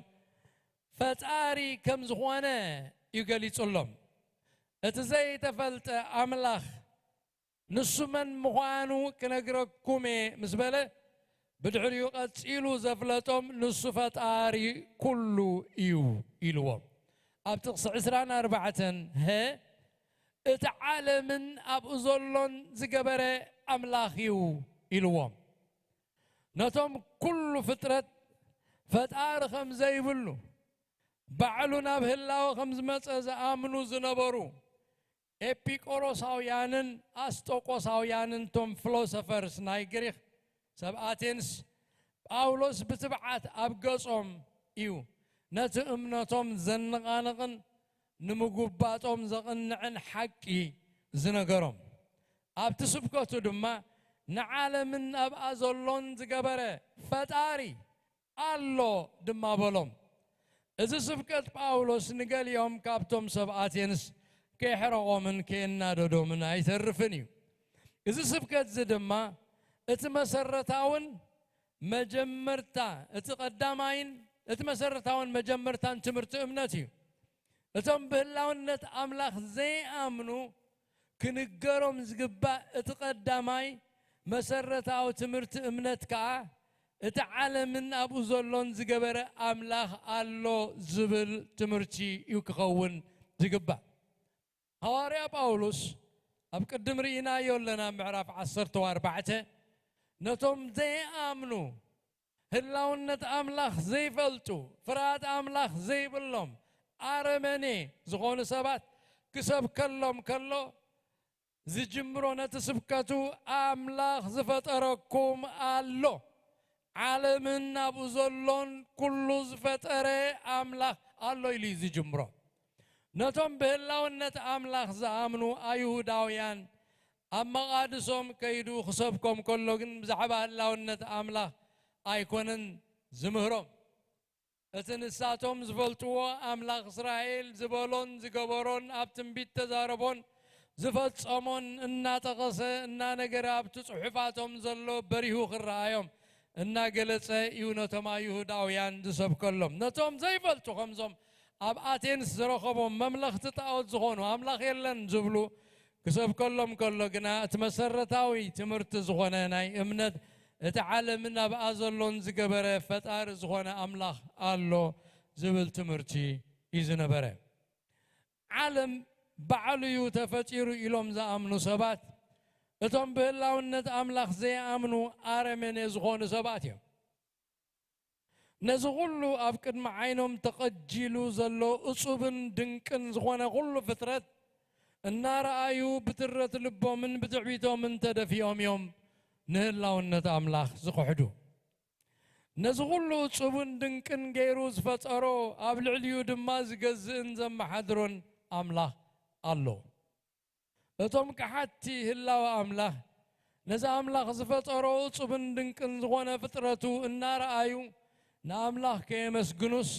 ፈጣሪ ከም ዝኾነ እዩ ገሊጹሎም። እቲ ዘይተፈልጠ ኣምላኽ ንሱ መን ምዃኑ ክነግረኩም እየ ምስ በለ፣ ብድሕሪኡ ቀጺሉ ዘፍለጦም ንሱ ፈጣሪ ኩሉ እዩ ኢልዎም። ኣብ ጥቕሲ ዕስራን ኣርባዕተን፣ "ሀ እቲ ዓለምን ኣብኡ ዘሎን ዝገበረ ኣምላኽ እዩ" ኢልዎም። ነቶም ኩሉ ፍጥረት ፈጣሪ ከም ዘይብሉ፣ ባዕሉ ናብ ህላወ ከም ዝመጸ ዝኣምኑ ዝነበሩ ኤፒቆሮሳውያንን ኣስጦቆሳውያንን፣ እቶም ፊሎሶፈርስ ናይ ግሪኽ፣ ሰብ ኣቴንስ፣ ጳውሎስ ብትብዓት ኣብ ገጾም እዩ ነቲ እምነቶም ዘነቓንቕን ንምጉባጦም ዘቕንዕን ሓቂ ዝነገሮም። ኣብቲ ስብከቱ ድማ ንዓለምን ኣብኣ ዘሎን ዝገበረ ፈጣሪ ኣሎ ድማ በሎም። እዚ ስብከት ጳውሎስ ንገሊኦም ካብቶም ሰብ ኣቴንስ ከየሕረቖምን ከየናደዶምን ኣይተርፍን እዩ። እዚ ስብከት እዚ ድማ እቲ መሰረታውን መጀመርታ፣ እቲ ቀዳማይን እቲ መሰረታውን መጀመርታን ትምህርቲ እምነት እዩ። እቶም ብህላውነት ኣምላኽ ዘይኣምኑ ክንገሮም ዝግባእ እቲ ቀዳማይ መሰረታዊ ትምህርቲ እምነት ከኣ፣ እቲ ዓለምን ኣብኡ ዘሎን ዝገበረ ኣምላኽ ኣሎ ዝብል ትምህርቲ እዩ ክኸውን ዝግባእ። ሃዋርያ ጳውሎስ ኣብ ቅድም ርኢናዮ ኣለና፣ ምዕራፍ ዓሰርተ ኣርባዕተ፣ ነቶም ዘይኣምኑ፣ ህላውነት ኣምላኽ ዘይፈልጡ፣ ፍርሃት ኣምላኽ ዘይብሎም፣ ኣረመኔ ዝኾኑ ሰባት ክሰብከሎም ከሎ፣ ዝጅምሮ ነቲ ስብከቱ፣ "ኣምላኽ ዝፈጠረኩም ኣሎ፣ ዓለምን ኣብኡ ዘሎን ኩሉ ዝፈጠረ ኣምላኽ ኣሎ" ኢሉ እዩ ዝጅምሮ። ነቶም ብህላውነት ኣምላኽ ዝኣምኑ ኣይሁዳውያን ኣብ መቓድሶም ከይዱ ክሰብኮም ከሎ ግን፣ ብዛዕባ ህላውነት ኣምላኽ ኣይኮነን ዝምህሮም። እቲ ንሳቶም ዝፈልጥዎ ኣምላኽ እስራኤል ዝበሎን ዝገበሮን፣ ኣብ ትንቢት ተዛረቦን ዝፈጸሞን እናጠቐሰ እናነገረ፣ ኣብቲ ጽሑፋቶም ዘሎ በሪሁ ክረኣዮም እናገለጸ እዩ ነቶም ኣይሁዳውያን ዝሰብከሎም። ነቶም ዘይፈልጡ፣ ከምዞም ኣብ ኣቴንስ ዝረኸቦም መምለኽቲ ጣዖት ዝኾኑ፣ ኣምላኽ የለን ዝብሉ ክሰብከሎም ከሎ ግና፣ እቲ መሰረታዊ ትምህርቲ ዝኾነ ናይ እምነት፣ እቲ ዓለምን ኣብኣ ዘሎን ዝገበረ ፈጣሪ ዝኾነ ኣምላኽ ኣሎ ዝብል ትምህርቲ እዩ ዝነበረ። ዓለም ባዕሉ እዩ ተፈጢሩ ኢሎም ዝኣምኑ ሰባት፣ እቶም ብህላውነት ኣምላኽ ዘይኣምኑ ኣረመኔ ዝኾኑ ሰባት እዮም። ነዚ ኩሉ ኣብ ቅድሚ ዓይኖም ተቐጂሉ ዘሎ እጹብን ድንቅን ዝኾነ ኩሉ ፍጥረት እናረኣዩ፣ ብትረት ልቦምን ብትዕቢቶምን ተደፊኦም እዮም ንህላውነት ኣምላኽ ዝኽሕዱ። ነዚ ኩሉ እጹብን ድንቅን ገይሩ ዝፈጠሮ፣ ኣብ ልዕሊኡ ድማ ዝገዝእን ዘመሓድሮን ኣምላኽ ኣሎ። እቶም ከሓድቲ ህላወ ኣምላኽ፣ ነዚ ኣምላኽ ዝፈጠሮ እጹብን ድንቅን ዝኾነ ፍጥረቱ እናረኣዩ፣ ንኣምላኽ ከየመስግኑስ፣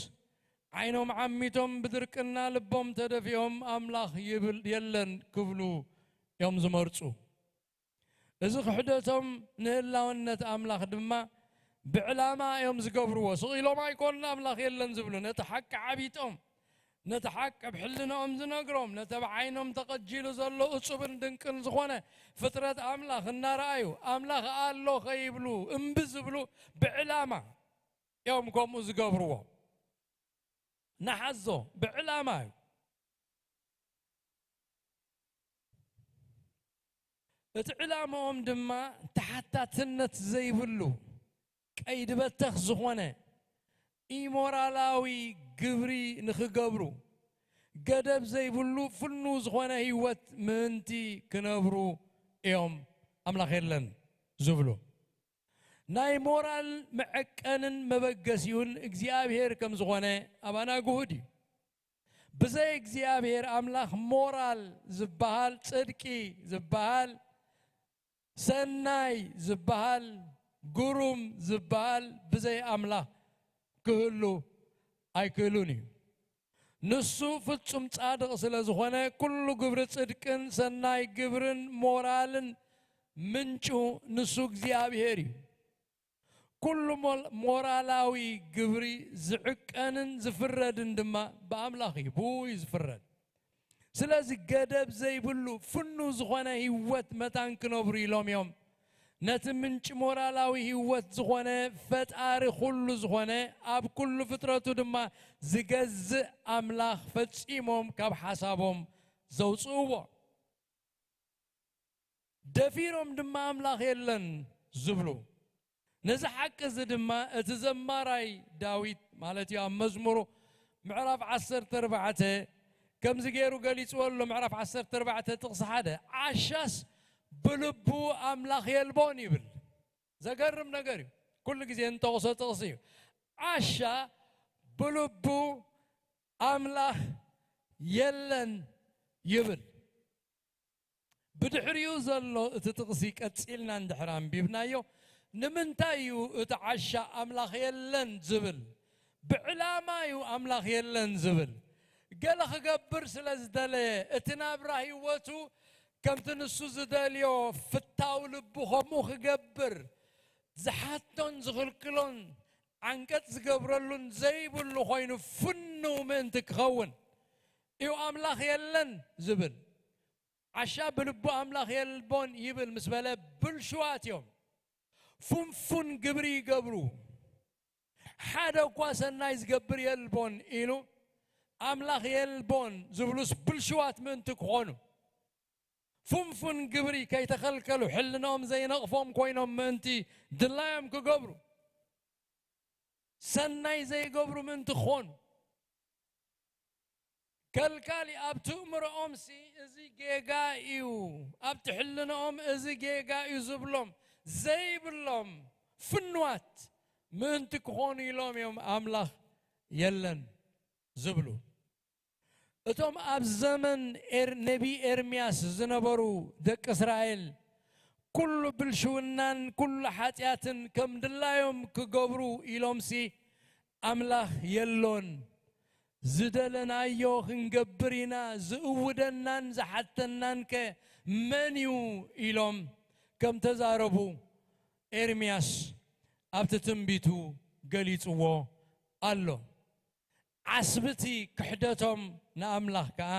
ዓይኖም ዓሚቶም ብድርቅና ልቦም ተደፊኦም፣ "ኣምላኽ ይብል የለን" ክብሉ እዮም ዝመርጹ። እዚ ክሕደቶም ንህላውነት ኣምላኽ ድማ ብዕላማ እዮም ዝገብርዎ። ስቕ ኢሎም ኣይኮኑን ኣምላኽ የለን ዝብሉ። ነቲ ሓቂ ዓቢጦም፣ ነቲ ሓቂ ኣብ ሕልናኦም ዝነግሮም፣ ነቲ ኣብ ዓይኖም ተቐጂሉ ዘሎ እጹብን ድንቅን ዝኾነ ፍጥረት ኣምላኽ እናረኣዩ፣ ኣምላኽ ኣሎ ከይብሉ እምቢ ዝብሉ ብዕላማ እዮም ከምኡ ዝገብርዎ። ንሓዞ፣ ብዕላማ እዩ። እቲ ዕላምኦም ድማ ተሓታትነት ዘይብሉ፣ ቀይዲ በተኽ ዝኾነ ኢሞራላዊ ግብሪ ንኽገብሩ፣ ገደብ ዘይብሉ ፍኑው ዝኾነ ህይወት ምእንቲ ክነብሩ እዮም ኣምላኽ የለን ዝብሉ። ናይ ሞራል መዐቀንን መበገሲኡን እግዚኣብሔር ከም ዝኾነ ኣባና ግሁድ እዩ። ብዘይ እግዚኣብሔር ኣምላኽ ሞራል ዝበሃል፣ ጽድቂ ዝበሃል፣ ሰናይ ዝበሃል፣ ግሩም ዝበሃል ብዘይ ኣምላኽ ክህሉ ኣይክእሉን እዩ። ንሱ ፍጹም ጻድቕ ስለ ዝኾነ፣ ኩሉ ግብሪ ጽድቅን ሰናይ ግብርን ሞራልን ምንጩ ንሱ እግዚኣብሔር እዩ። ኩሉ ሞል-፣ ሞራላዊ ግብሪ ዝዕቀንን ዝፍረድን ድማ ብኣምላኽ እዩ፣ ብኡ እዩ ዝፍረድ። ስለዚ ገደብ ዘይብሉ ፍኑው ዝኾነ ህይወት መታን ክነብሩ ኢሎም እዮም ነቲ ምንጪ ሞራላዊ ህይወት ዝኾነ፣ ፈጣሪ ኩሉ ዝኾነ፣ ኣብ ኩሉ ፍጥረቱ ድማ ዝገዝእ ኣምላኽ ፈጺሞም ካብ ሓሳቦም ዘውጽእዎ። ደፊሮም ድማ ኣምላኽ የለን ዝብሉ። ነዚ ሓቂ እዚ ድማ እቲ ዘማራይ ዳዊት ማለት እዩ ኣብ መዝሙሩ ምዕራፍ ዓሰርተ ኣርባዕተ ከምዚ ገይሩ ገሊጽዎ ኣሎ። ምዕራፍ ዓሰርተ ኣርባዕተ ጥቕሲ ሓደ፣ ዓሻስ ብልቡ ኣምላኽ የልቦን ይብል። ዘገርም ነገር እዩ። ኩሉ ግዜ እንጠቕሶ ጥቕሲ እዩ። ዓሻ ብልቡ ኣምላኽ የለን ይብል። ብድሕሪኡ ዘሎ እቲ ጥቕሲ ቀጺልና እንድሕር ኣንቢብናዮ፣ ንምንታይ እዩ እቲ ዓሻ ኣምላኽ የለን ዝብል? ብዕላማ እዩ ኣምላኽ የለን ዝብል። ገለ ክገብር ስለ ዝደለየ፣ እቲ ናብራ ህይወቱ ከምቲ ንሱ ዝደልዮ ፍታው ልቡ ከምኡ ክገብር ዝሓቶን ዝኽልክሎን ዓንቀጽ ዝገብረሉን ዘይብሉ ኮይኑ ፍኑው ምእንቲ ክኸውን እዩ ኣምላኽ የለን ዝብል። ዓሻ ብልቡ ኣምላኽ የልቦን ይብል ምስ በለ ብልሽዋት እዮም። ፍንፉን ግብሪ ይገብሩ። ሓደ እኳ ሰናይ ዝገብር የልቦን ኢሉ ኣምላኽ የልቦን ዝብሉስ ብልሽዋት ምእንቲ ክኾኑ፣ ፍንፉን ግብሪ ከይተኸልከሉ፣ ሕልናኦም ዘይነቕፎም ኮይኖም ምእንቲ ድላዮም ክገብሩ፣ ሰናይ ዘይገብሩ ምእንቲ ክኾኑ፣ ከልካሊ ኣብቲ እምሮኦምሲ እዚ ጌጋ እዩ፣ ኣብቲ ሕልናኦም እዚ ጌጋ እዩ ዝብሎም ዘይብሎም ፍንዋት ምእንቲ ክኾኑ ኢሎም እዮም ኣምላኽ የለን ዝብሉ። እቶም ኣብ ዘመን ኤር-፣ ነቢ ኤርምያስ ዝነበሩ ደቂ እስራኤል፣ ኩሉ ብልሽውናን ኩሉ ሓጢኣትን ከም ድላዮም ክገብሩ ኢሎምሲ፣ ኣምላኽ የሎን። ዝደለናዮ ክንገብር ኢና፣ ዝእውደናን ዝሓተናንከ መን እዩ? ኢሎም ከም ተዛረቡ ኤርምያስ ኣብቲ ትንቢቱ ገሊጽዎ ኣሎ። ዓስብቲ ክሕደቶም ንኣምላኽ ከኣ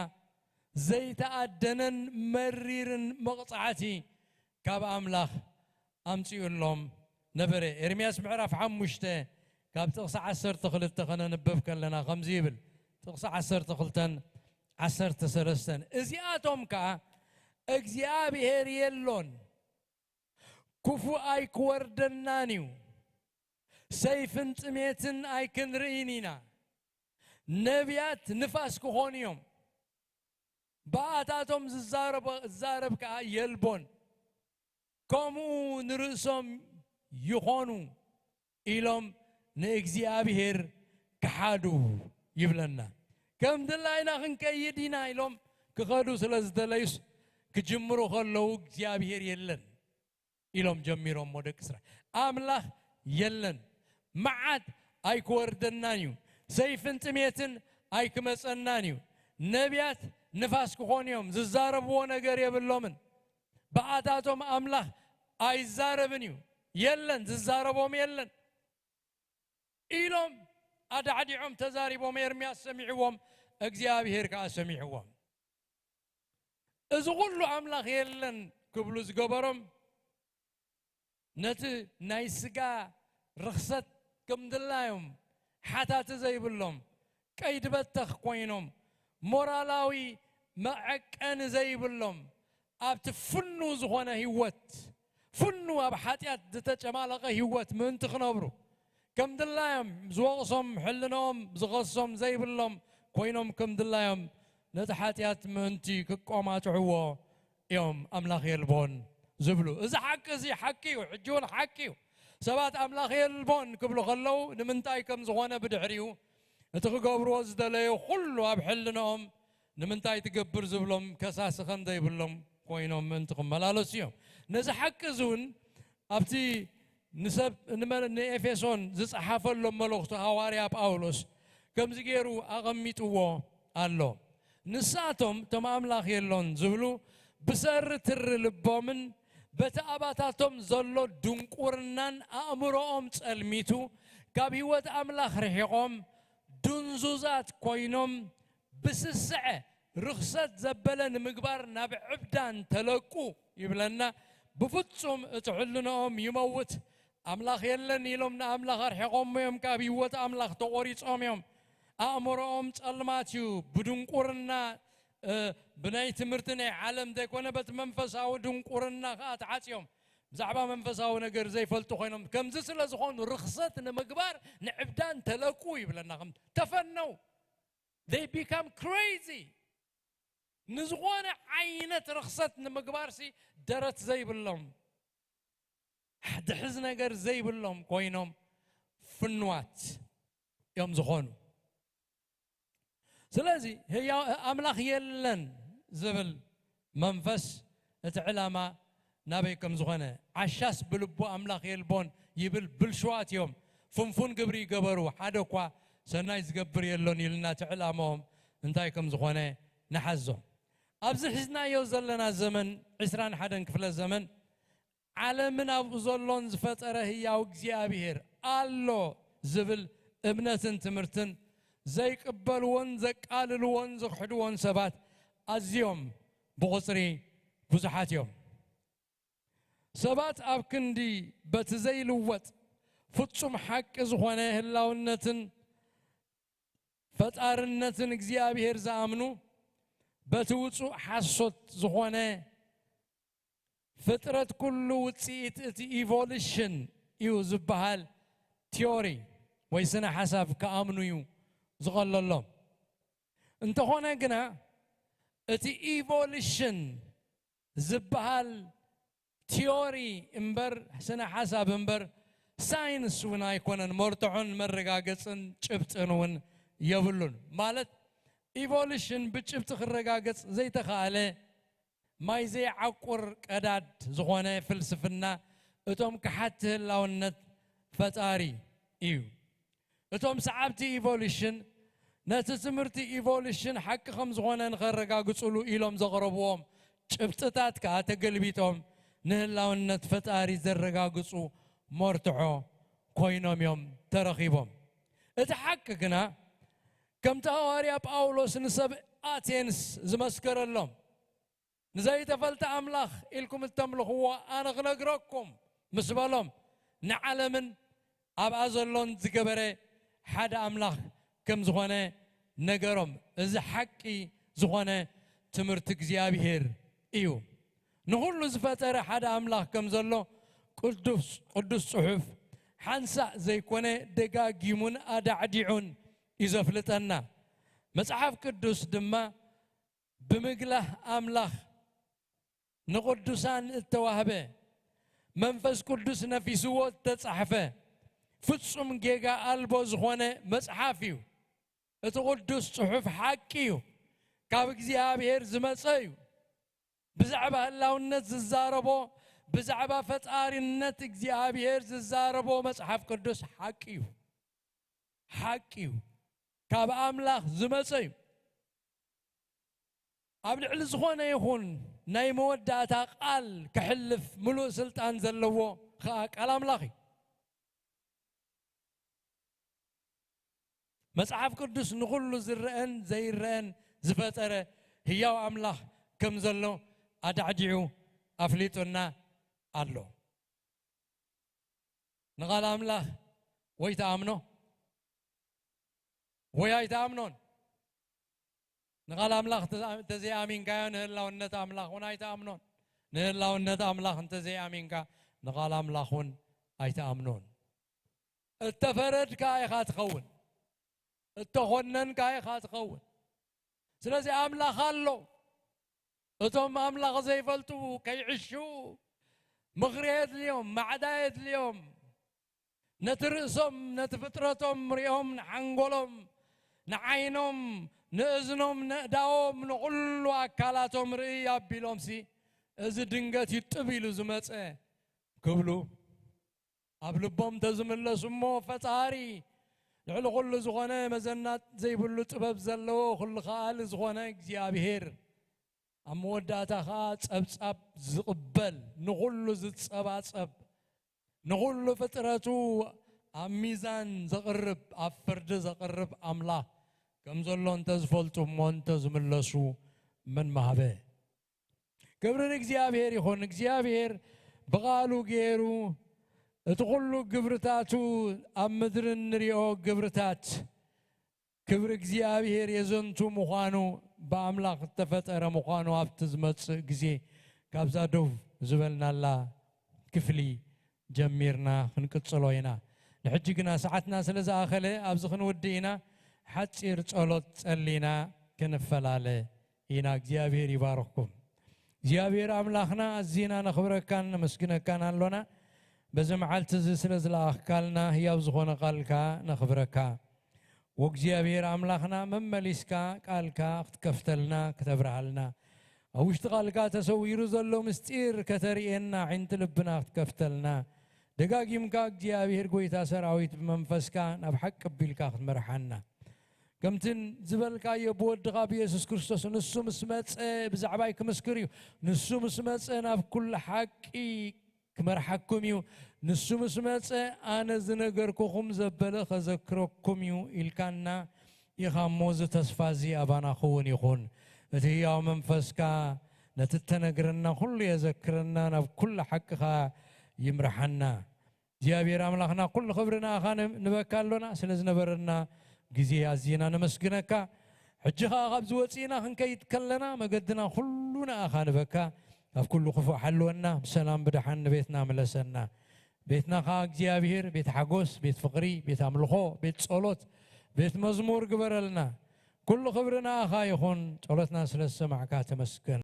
ዘይተኣደነን መሪርን መቕጻዕቲ ካብ ኣምላኽ ኣምጺኡሎም ነበረ። ኤርምያስ ምዕራፍ ሓሙሽተ ካብ ጥቕሲ ዓሰርተ ክልተ ከነንብብ ከለና ከምዚ ይብል፣ ጥቕሲ ዓሰርተ ክልተን ዓሰርተ ሰለስተን፣ እዚኣቶም ከኣ እግዚኣብሔር የሎን፣ ክፉእ ኣይክወርደናን እዩ፣ ሰይፍን ጥሜትን ኣይክንርእን ኢና፣ ነቢያት ንፋስ ክኾኑ እዮም፣ ብኣታቶም ዝዛረበ-፣ ዝዛረብ ከኣ የልቦን፣ ከምኡ ንርእሶም ይኾኑ ኢሎም ንእግዚኣብሔር ክሓዱ ይብለና። ከም ድላይና ክንከይድ ኢና ኢሎም ክኸዱ ስለ ዝደለዩስ፣ ክጅምሩ ከለዉ እግዚኣብሔር የለን ኢሎም ጀሚሮሞ ደቂ እስራኤል። ኣምላኽ የለን፣ መዓት ኣይክወርደናን እዩ፣ ሰይፍን ጥሜትን ኣይክመጸናን እዩ፣ ነቢያት ንፋስ ክኾኑ እዮም፣ ዝዛረብዎ ነገር የብሎምን፣ ብኣታቶም ኣምላኽ ኣይዛረብን እዩ፣ የለን፣ ዝዛረቦም የለን ኢሎም ኣዳዕዲዖም ተዛሪቦም። ኤርምያስ ሰሚዕዎም፣ እግዚኣብሔር ከኣ ሰሚዕዎም። እዚ ኩሉ ኣምላኽ የለን ክብሉ ዝገበሮም፣ ነቲ ናይ ስጋ ርኽሰት ከም ድላዮም ሓታቲ ዘይብሎም፣ ቀይዲ በተኽ ኮይኖም፣ ሞራላዊ መዐቀኒ ዘይብሎም፣ ኣብቲ ፍኑው ዝኾነ ህይወት፣ ፍኑው ኣብ ሓጢኣት ዝተጨማለቐ ህይወት ምእንቲ ክነብሩ፣ ከም ድላዮም ዝወቕሶም ሕልናኦም ዝኸሶም ዘይብሎም ኮይኖም፣ ከም ድላዮም ነቲ ሓጢኣት ምእንቲ ክቆማጥዕዎ እዮም ኣምላኽ የልቦን ዝብሉ። እዚ ሓቂ እዚ ሓቂ እዩ፣ ሕጂ እውን ሓቂ እዩ። ሰባት ኣምላኽ የልቦን ክብሉ ከለዉ ንምንታይ ከም ዝኾነ ብድሕሪኡ እቲ ክገብርዎ ዝደለዩ ኩሉ ኣብ ሕልናኦም ንምንታይ ትገብር ዝብሎም ከሳሲ ከም ዘይብሎም ኮይኖም ምእንቲ ክመላለሱ እዮም። ነዚ ሓቂ እዚ እውን ኣብቲ ንሰብ ንመ-፣ ንኤፌሶን ዝጸሓፈሎም መልእኽቱ ሃዋርያ ጳውሎስ ከምዚ ገይሩ ኣቐሚጥዎ ኣሎ። ንሳቶም፣ እቶም ኣምላኽ የሎን ዝብሉ፣ ብሰሪ ትሪ ልቦምን በቲ ኣባታቶም ዘሎ ድንቁርናን ኣእምሮኦም ጸልሚቱ፣ ካብ ህይወት ኣምላኽ ርሒቖም፣ ድንዙዛት ኮይኖም፣ ብስስዐ ርኽሰት ዘበለ ንምግባር ናብ ዕብዳን ተለቁ ይብለና። ብፍጹም እቲ ሕልንኦም ይመውት። ኣምላኽ የለን ኢሎም ንኣምላኽ ኣርሒቖሞ እዮም፣ ካብ ህይወት ኣምላኽ ተቖሪጾም እዮም። ኣእምሮኦም ጸልማት እዩ፣ ብድንቁርና፣ እ፣ ብናይ ትምህርቲ ናይ ዓለም ዘይኮነ በቲ መንፈሳዊ ድንቁርና ከኣ ተዓጽዮም። ብዛዕባ መንፈሳዊ ነገር ዘይፈልጡ ኮይኖም፣ ከምዚ ስለ ዝኾኑ ርኽሰት ንምግባር ንዕብዳን ተለቁ ይብለና። ከም ተፈነው፣ they become crazy። ንዝኾነ ዓይነት ርኽሰት ንምግባርሲ ደረት ዘይብሎም፣ ድሕዝ ነገር ዘይብሎም ኮይኖም ፍንዋት እዮም ዝኾኑ። ስለዚ ህያው ኣምላኽ የለን ዝብል መንፈስ፣ እቲ ዕላማ ናበይ ከም ዝኾነ፣ ዓሻስ ብልቡ ኣምላኽ የልቦን ይብል ብልሽዋት እዮም። ፍንፉን ግብሪ ይገበሩ፣ ሓደ እኳ ሰናይ ዝገብር የሎን ኢልና እቲ ዕላማኦም እንታይ ከም ዝኾነ ንሓዞ። ኣብዚ ሒዝናዮ ዘለና ዘመን፣ ዕስራን ሓደን ክፍለ ዘመን፣ ዓለምን ኣብኡ ዘሎን ዝፈጠረ ህያው እግዚኣብሔር ኣሎ ዝብል እምነትን ትምህርትን ዘይቅበልዎን ዘቃልልዎን ዝኽሕድዎን ሰባት ኣዝዮም ብቑጽሪ ብዙሓት እዮም። ሰባት ኣብ ክንዲ በቲ ዘይልወጥ ፍጹም ሓቂ ዝኾነ ህላውነትን ፈጣርነትን እግዚኣብሔር ዝኣምኑ፣ በቲ ውጹእ ሓሶት ዝኾነ ፍጥረት ኩሉ ውጽኢት እቲ ኢቮሉሽን እዩ ዝበሃል ቲዮሪ ወይ ስነ ሓሳብ ክኣምኑ እዩ ዝቐለሎም። እንተኾነ ግና እቲ ኢቮሉሽን ዝበሃል ቲዮሪ እምበር፣ ስነ ሓሳብ እምበር፣ ሳይንስ እውን ኣይኮነን። መርትዖን መረጋገጽን ጭብጥን እውን የብሉን። ማለት፣ ኢቮሉሽን ብጭብጢ ክረጋገጽ ዘይተኻእለ፣ ማይ ዘይዓቁር ቀዳድ ዝኾነ ፍልስፍና እቶም ከሓቲ ህላውነት ፈጣሪ እዩ። እቶም ሰዓብቲ ኢቮሉሽን ነቲ ትምህርቲ ኢቮሉሽን ሓቂ ከም ዝኾነ ንኸረጋግጹሉ ኢሎም ዘቕረብዎም ጭብጥታት ከኣ ተገልቢጦም ንህላውነት ፈጣሪ ዘረጋግጹ መርትዖ ኮይኖም እዮም ተረኺቦም። እቲ ሓቂ ግና፣ ከምቲ ሃዋርያ ጳውሎስ ንሰብ ኣቴንስ ዝመስከረሎም፣ "ንዘይተፈልጠ ኣምላኽ ኢልኩም እተምልኽዎ ኣነ ክነግረኩም" ምስ በሎም፣ ንዓለምን ኣብኣ ዘሎን ዝገበረ ሓደ ኣምላኽ ከም ዝኾነ ነገሮም። እዚ ሓቂ ዝኾነ ትምህርቲ እግዚኣብሔር እዩ። ንኹሉ ዝፈጠረ ሓደ ኣምላኽ ከም ዘሎ ቅዱስ፣ ቅዱስ ጽሑፍ ሓንሳእ ዘይኮነ ደጋጊሙን ኣዳዕዲዑን እዩ ዘፍልጠና። መጽሓፍ ቅዱስ ድማ ብምግላህ ኣምላኽ ንቕዱሳን እተዋህበ፣ መንፈስ ቅዱስ ነፊስዎ እተጻሕፈ፣ ፍጹም ጌጋ ኣልቦ ዝኾነ መጽሓፍ እዩ። እቲ ቅዱስ ጽሑፍ ሓቂ እዩ። ካብ እግዚኣብሔር ዝመጸ እዩ። ብዛዕባ ህላውነት ዝዛረቦ፣ ብዛዕባ ፈጣሪነት እግዚኣብሔር ዝዛረቦ መጽሓፍ ቅዱስ ሓቂ እዩ። ሓቂ እዩ። ካብ ኣምላኽ ዝመጸ እዩ። ኣብ ልዕሊ ዝኾነ ይኹን ናይ መወዳእታ ቃል ክሕልፍ ምሉእ ስልጣን ዘለዎ ኸኣ ቃል ኣምላኽ እዩ። መጽሓፍ ቅዱስ ንኹሉ ዝረአን ዘይረአን ዝፈጠረ ህያው ኣምላኽ ከም ዘሎ ኣዳዕዲዑ ኣፍሊጡና ኣሎ። ንቓል ኣምላኽ ወይ ትኣምኖ ወይ ኣይትኣምኖን። ንቓል ኣምላኽ እንተ-፣ እንተዘይኣሚንካዮ ንህላውነት ኣምላኽ እውን ኣይትኣምኖን። ንህላውነት ኣምላኽ እንተዘይኣሚንካ ንቓል ኣምላኽ እውን ኣይትኣምኖን። እተፈረድካ ኢኻ ትኸውን። እተኾነንካ ኢኻ ትኸውን። ስለዚ ኣምላኽ ኣሎ። እቶም ኣምላኽ ዘይፈልጡ ከይዕሹ ምኽሪ የድልዮም፣ ማዕዳ የድልዮም። ነቲ ርእሶም፣ ነቲ ፍጥረቶም ሪኦም፣ ንሓንጎሎም፣ ንዓይኖም፣ ንእዝኖም፣ ነእዳዎም፣ ንኹሉ ኣካላቶም ርእይ ኣቢሎምሲ፣ እዚ ድንገት እዩ ጥብ ኢሉ ዝመጸ ክብሉ ኣብ ልቦም ተዝምለሱ እሞ፣ ፈጣሪ፣ ልዕሊ ኩሉ ዝኾነ፣ መዘናት ዘይብሉ ጥበብ ዘለዎ፣ ኩሉ ከኣሊ ዝኾነ እግዚኣብሔር፣ ኣብ መወዳእታ ኸኣ ጸብጻብ ዝቕበል፣ ንኹሉ ዝጸባጸብ፣ ንኹሉ ፍጥረቱ ኣብ ሚዛን ዘቕርብ፣ ኣብ ፍርዲ ዘቕርብ ኣምላኽ ከም ዘሎ እንተዝፈልጡ እሞ እንተዝምለሱ መን ምሃበ። ክብሪ ንእግዚኣብሔር ይኹን። እግዚኣብሔር ብቓሉ ገይሩ እቲ ኩሉ ግብርታቱ ኣብ ምድሪ እንሪኦ ግብርታት ክብሪ እግዚኣብሔር የዘንቱ ምዃኑ ብኣምላኽ እተፈጠረ ምዃኑ ኣብቲ ዝመጽእ ግዜ ካብዛ ደው ዝበልናላ ክፍሊ ጀሚርና ክንቅጽሎ ኢና። ንሕጂ ግና ሰዓትና ስለ ዝኣኸለ ኣብዚ ክንውድእ ኢና። ሓጺር ጸሎት ጸሊና ክንፈላለ ኢና። እግዚኣብሔር ይባርኽኩም። እግዚኣብሔር ኣምላኽና ኣዚና ነኽብረካን ነመስግነካን ኣሎና። በዚ መዓልቲ እዚ ስለ ዝለኣኽካልና ህያው ዝኾነ ቃልካ ነኽብረካ። ወእግዚኣብሔር ኣምላኽና መመሊስካ ቃልካ ክትከፍተልና ክተብርሃልና ኣብ ውሽጢ ቃልካ ተሰዊሩ ዘሎ ምስጢር ከተርእየና ዒንቲ ልብና ክትከፍተልና ደጋጊምካ እግዚኣብሔር ጎይታ ሰራዊት ብመንፈስካ ናብ ሓቂ ኣቢልካ ክትመርሓና ከምቲ ዝበልካዮ ብወድኻ ብየሱስ ክርስቶስ ንሱ ምስ መጸ ብዛዕባይ ክምስክር እዩ። ንሱ ምስ መጸ ናብ ኩሉ ሓቂ ክመርሓኩም እዩ። ንሱ ምስ መጸ ኣነ ዝነገርኩኹም ዘበለ ከዘክረኩም እዩ ኢልካና ኢኻ እሞ እዚ ተስፋ እዚ ኣባና ክውን ይኹን። እቲ ህያው መንፈስካ ነቲ እተነግረና ኩሉ የዘክረና ናብ ኩሉ ሓቅኻ ይምርሓና። እግዚኣብሔር ኣምላኽና ኩሉ ክብሪ ንኣኻ ን- ንበካ ኣሎና ስለ ዝነበረና ግዜ ኣዝና ነመስግነካ። ሕጂ ኸኣ ካብዚ ወፂእና ክንከይድ ከለና መገድና ኩሉ ንኣኻ ንበካ። ካብ ኩሉ ክፉእ ሓልወና ብሰላም ብደሓን ንቤትና ምለሰና። ቤትና ኸኣ እግዚኣብሔር ቤት ሓጎስ፣ ቤት ፍቕሪ፣ ቤት ኣምልኾ፣ ቤት ጸሎት፣ ቤት መዝሙር ግበረልና። ኩሉ ክብሪ ንኣኻ ይኹን። ጸሎትና ስለ ዝሰማዕካ ተመስገን።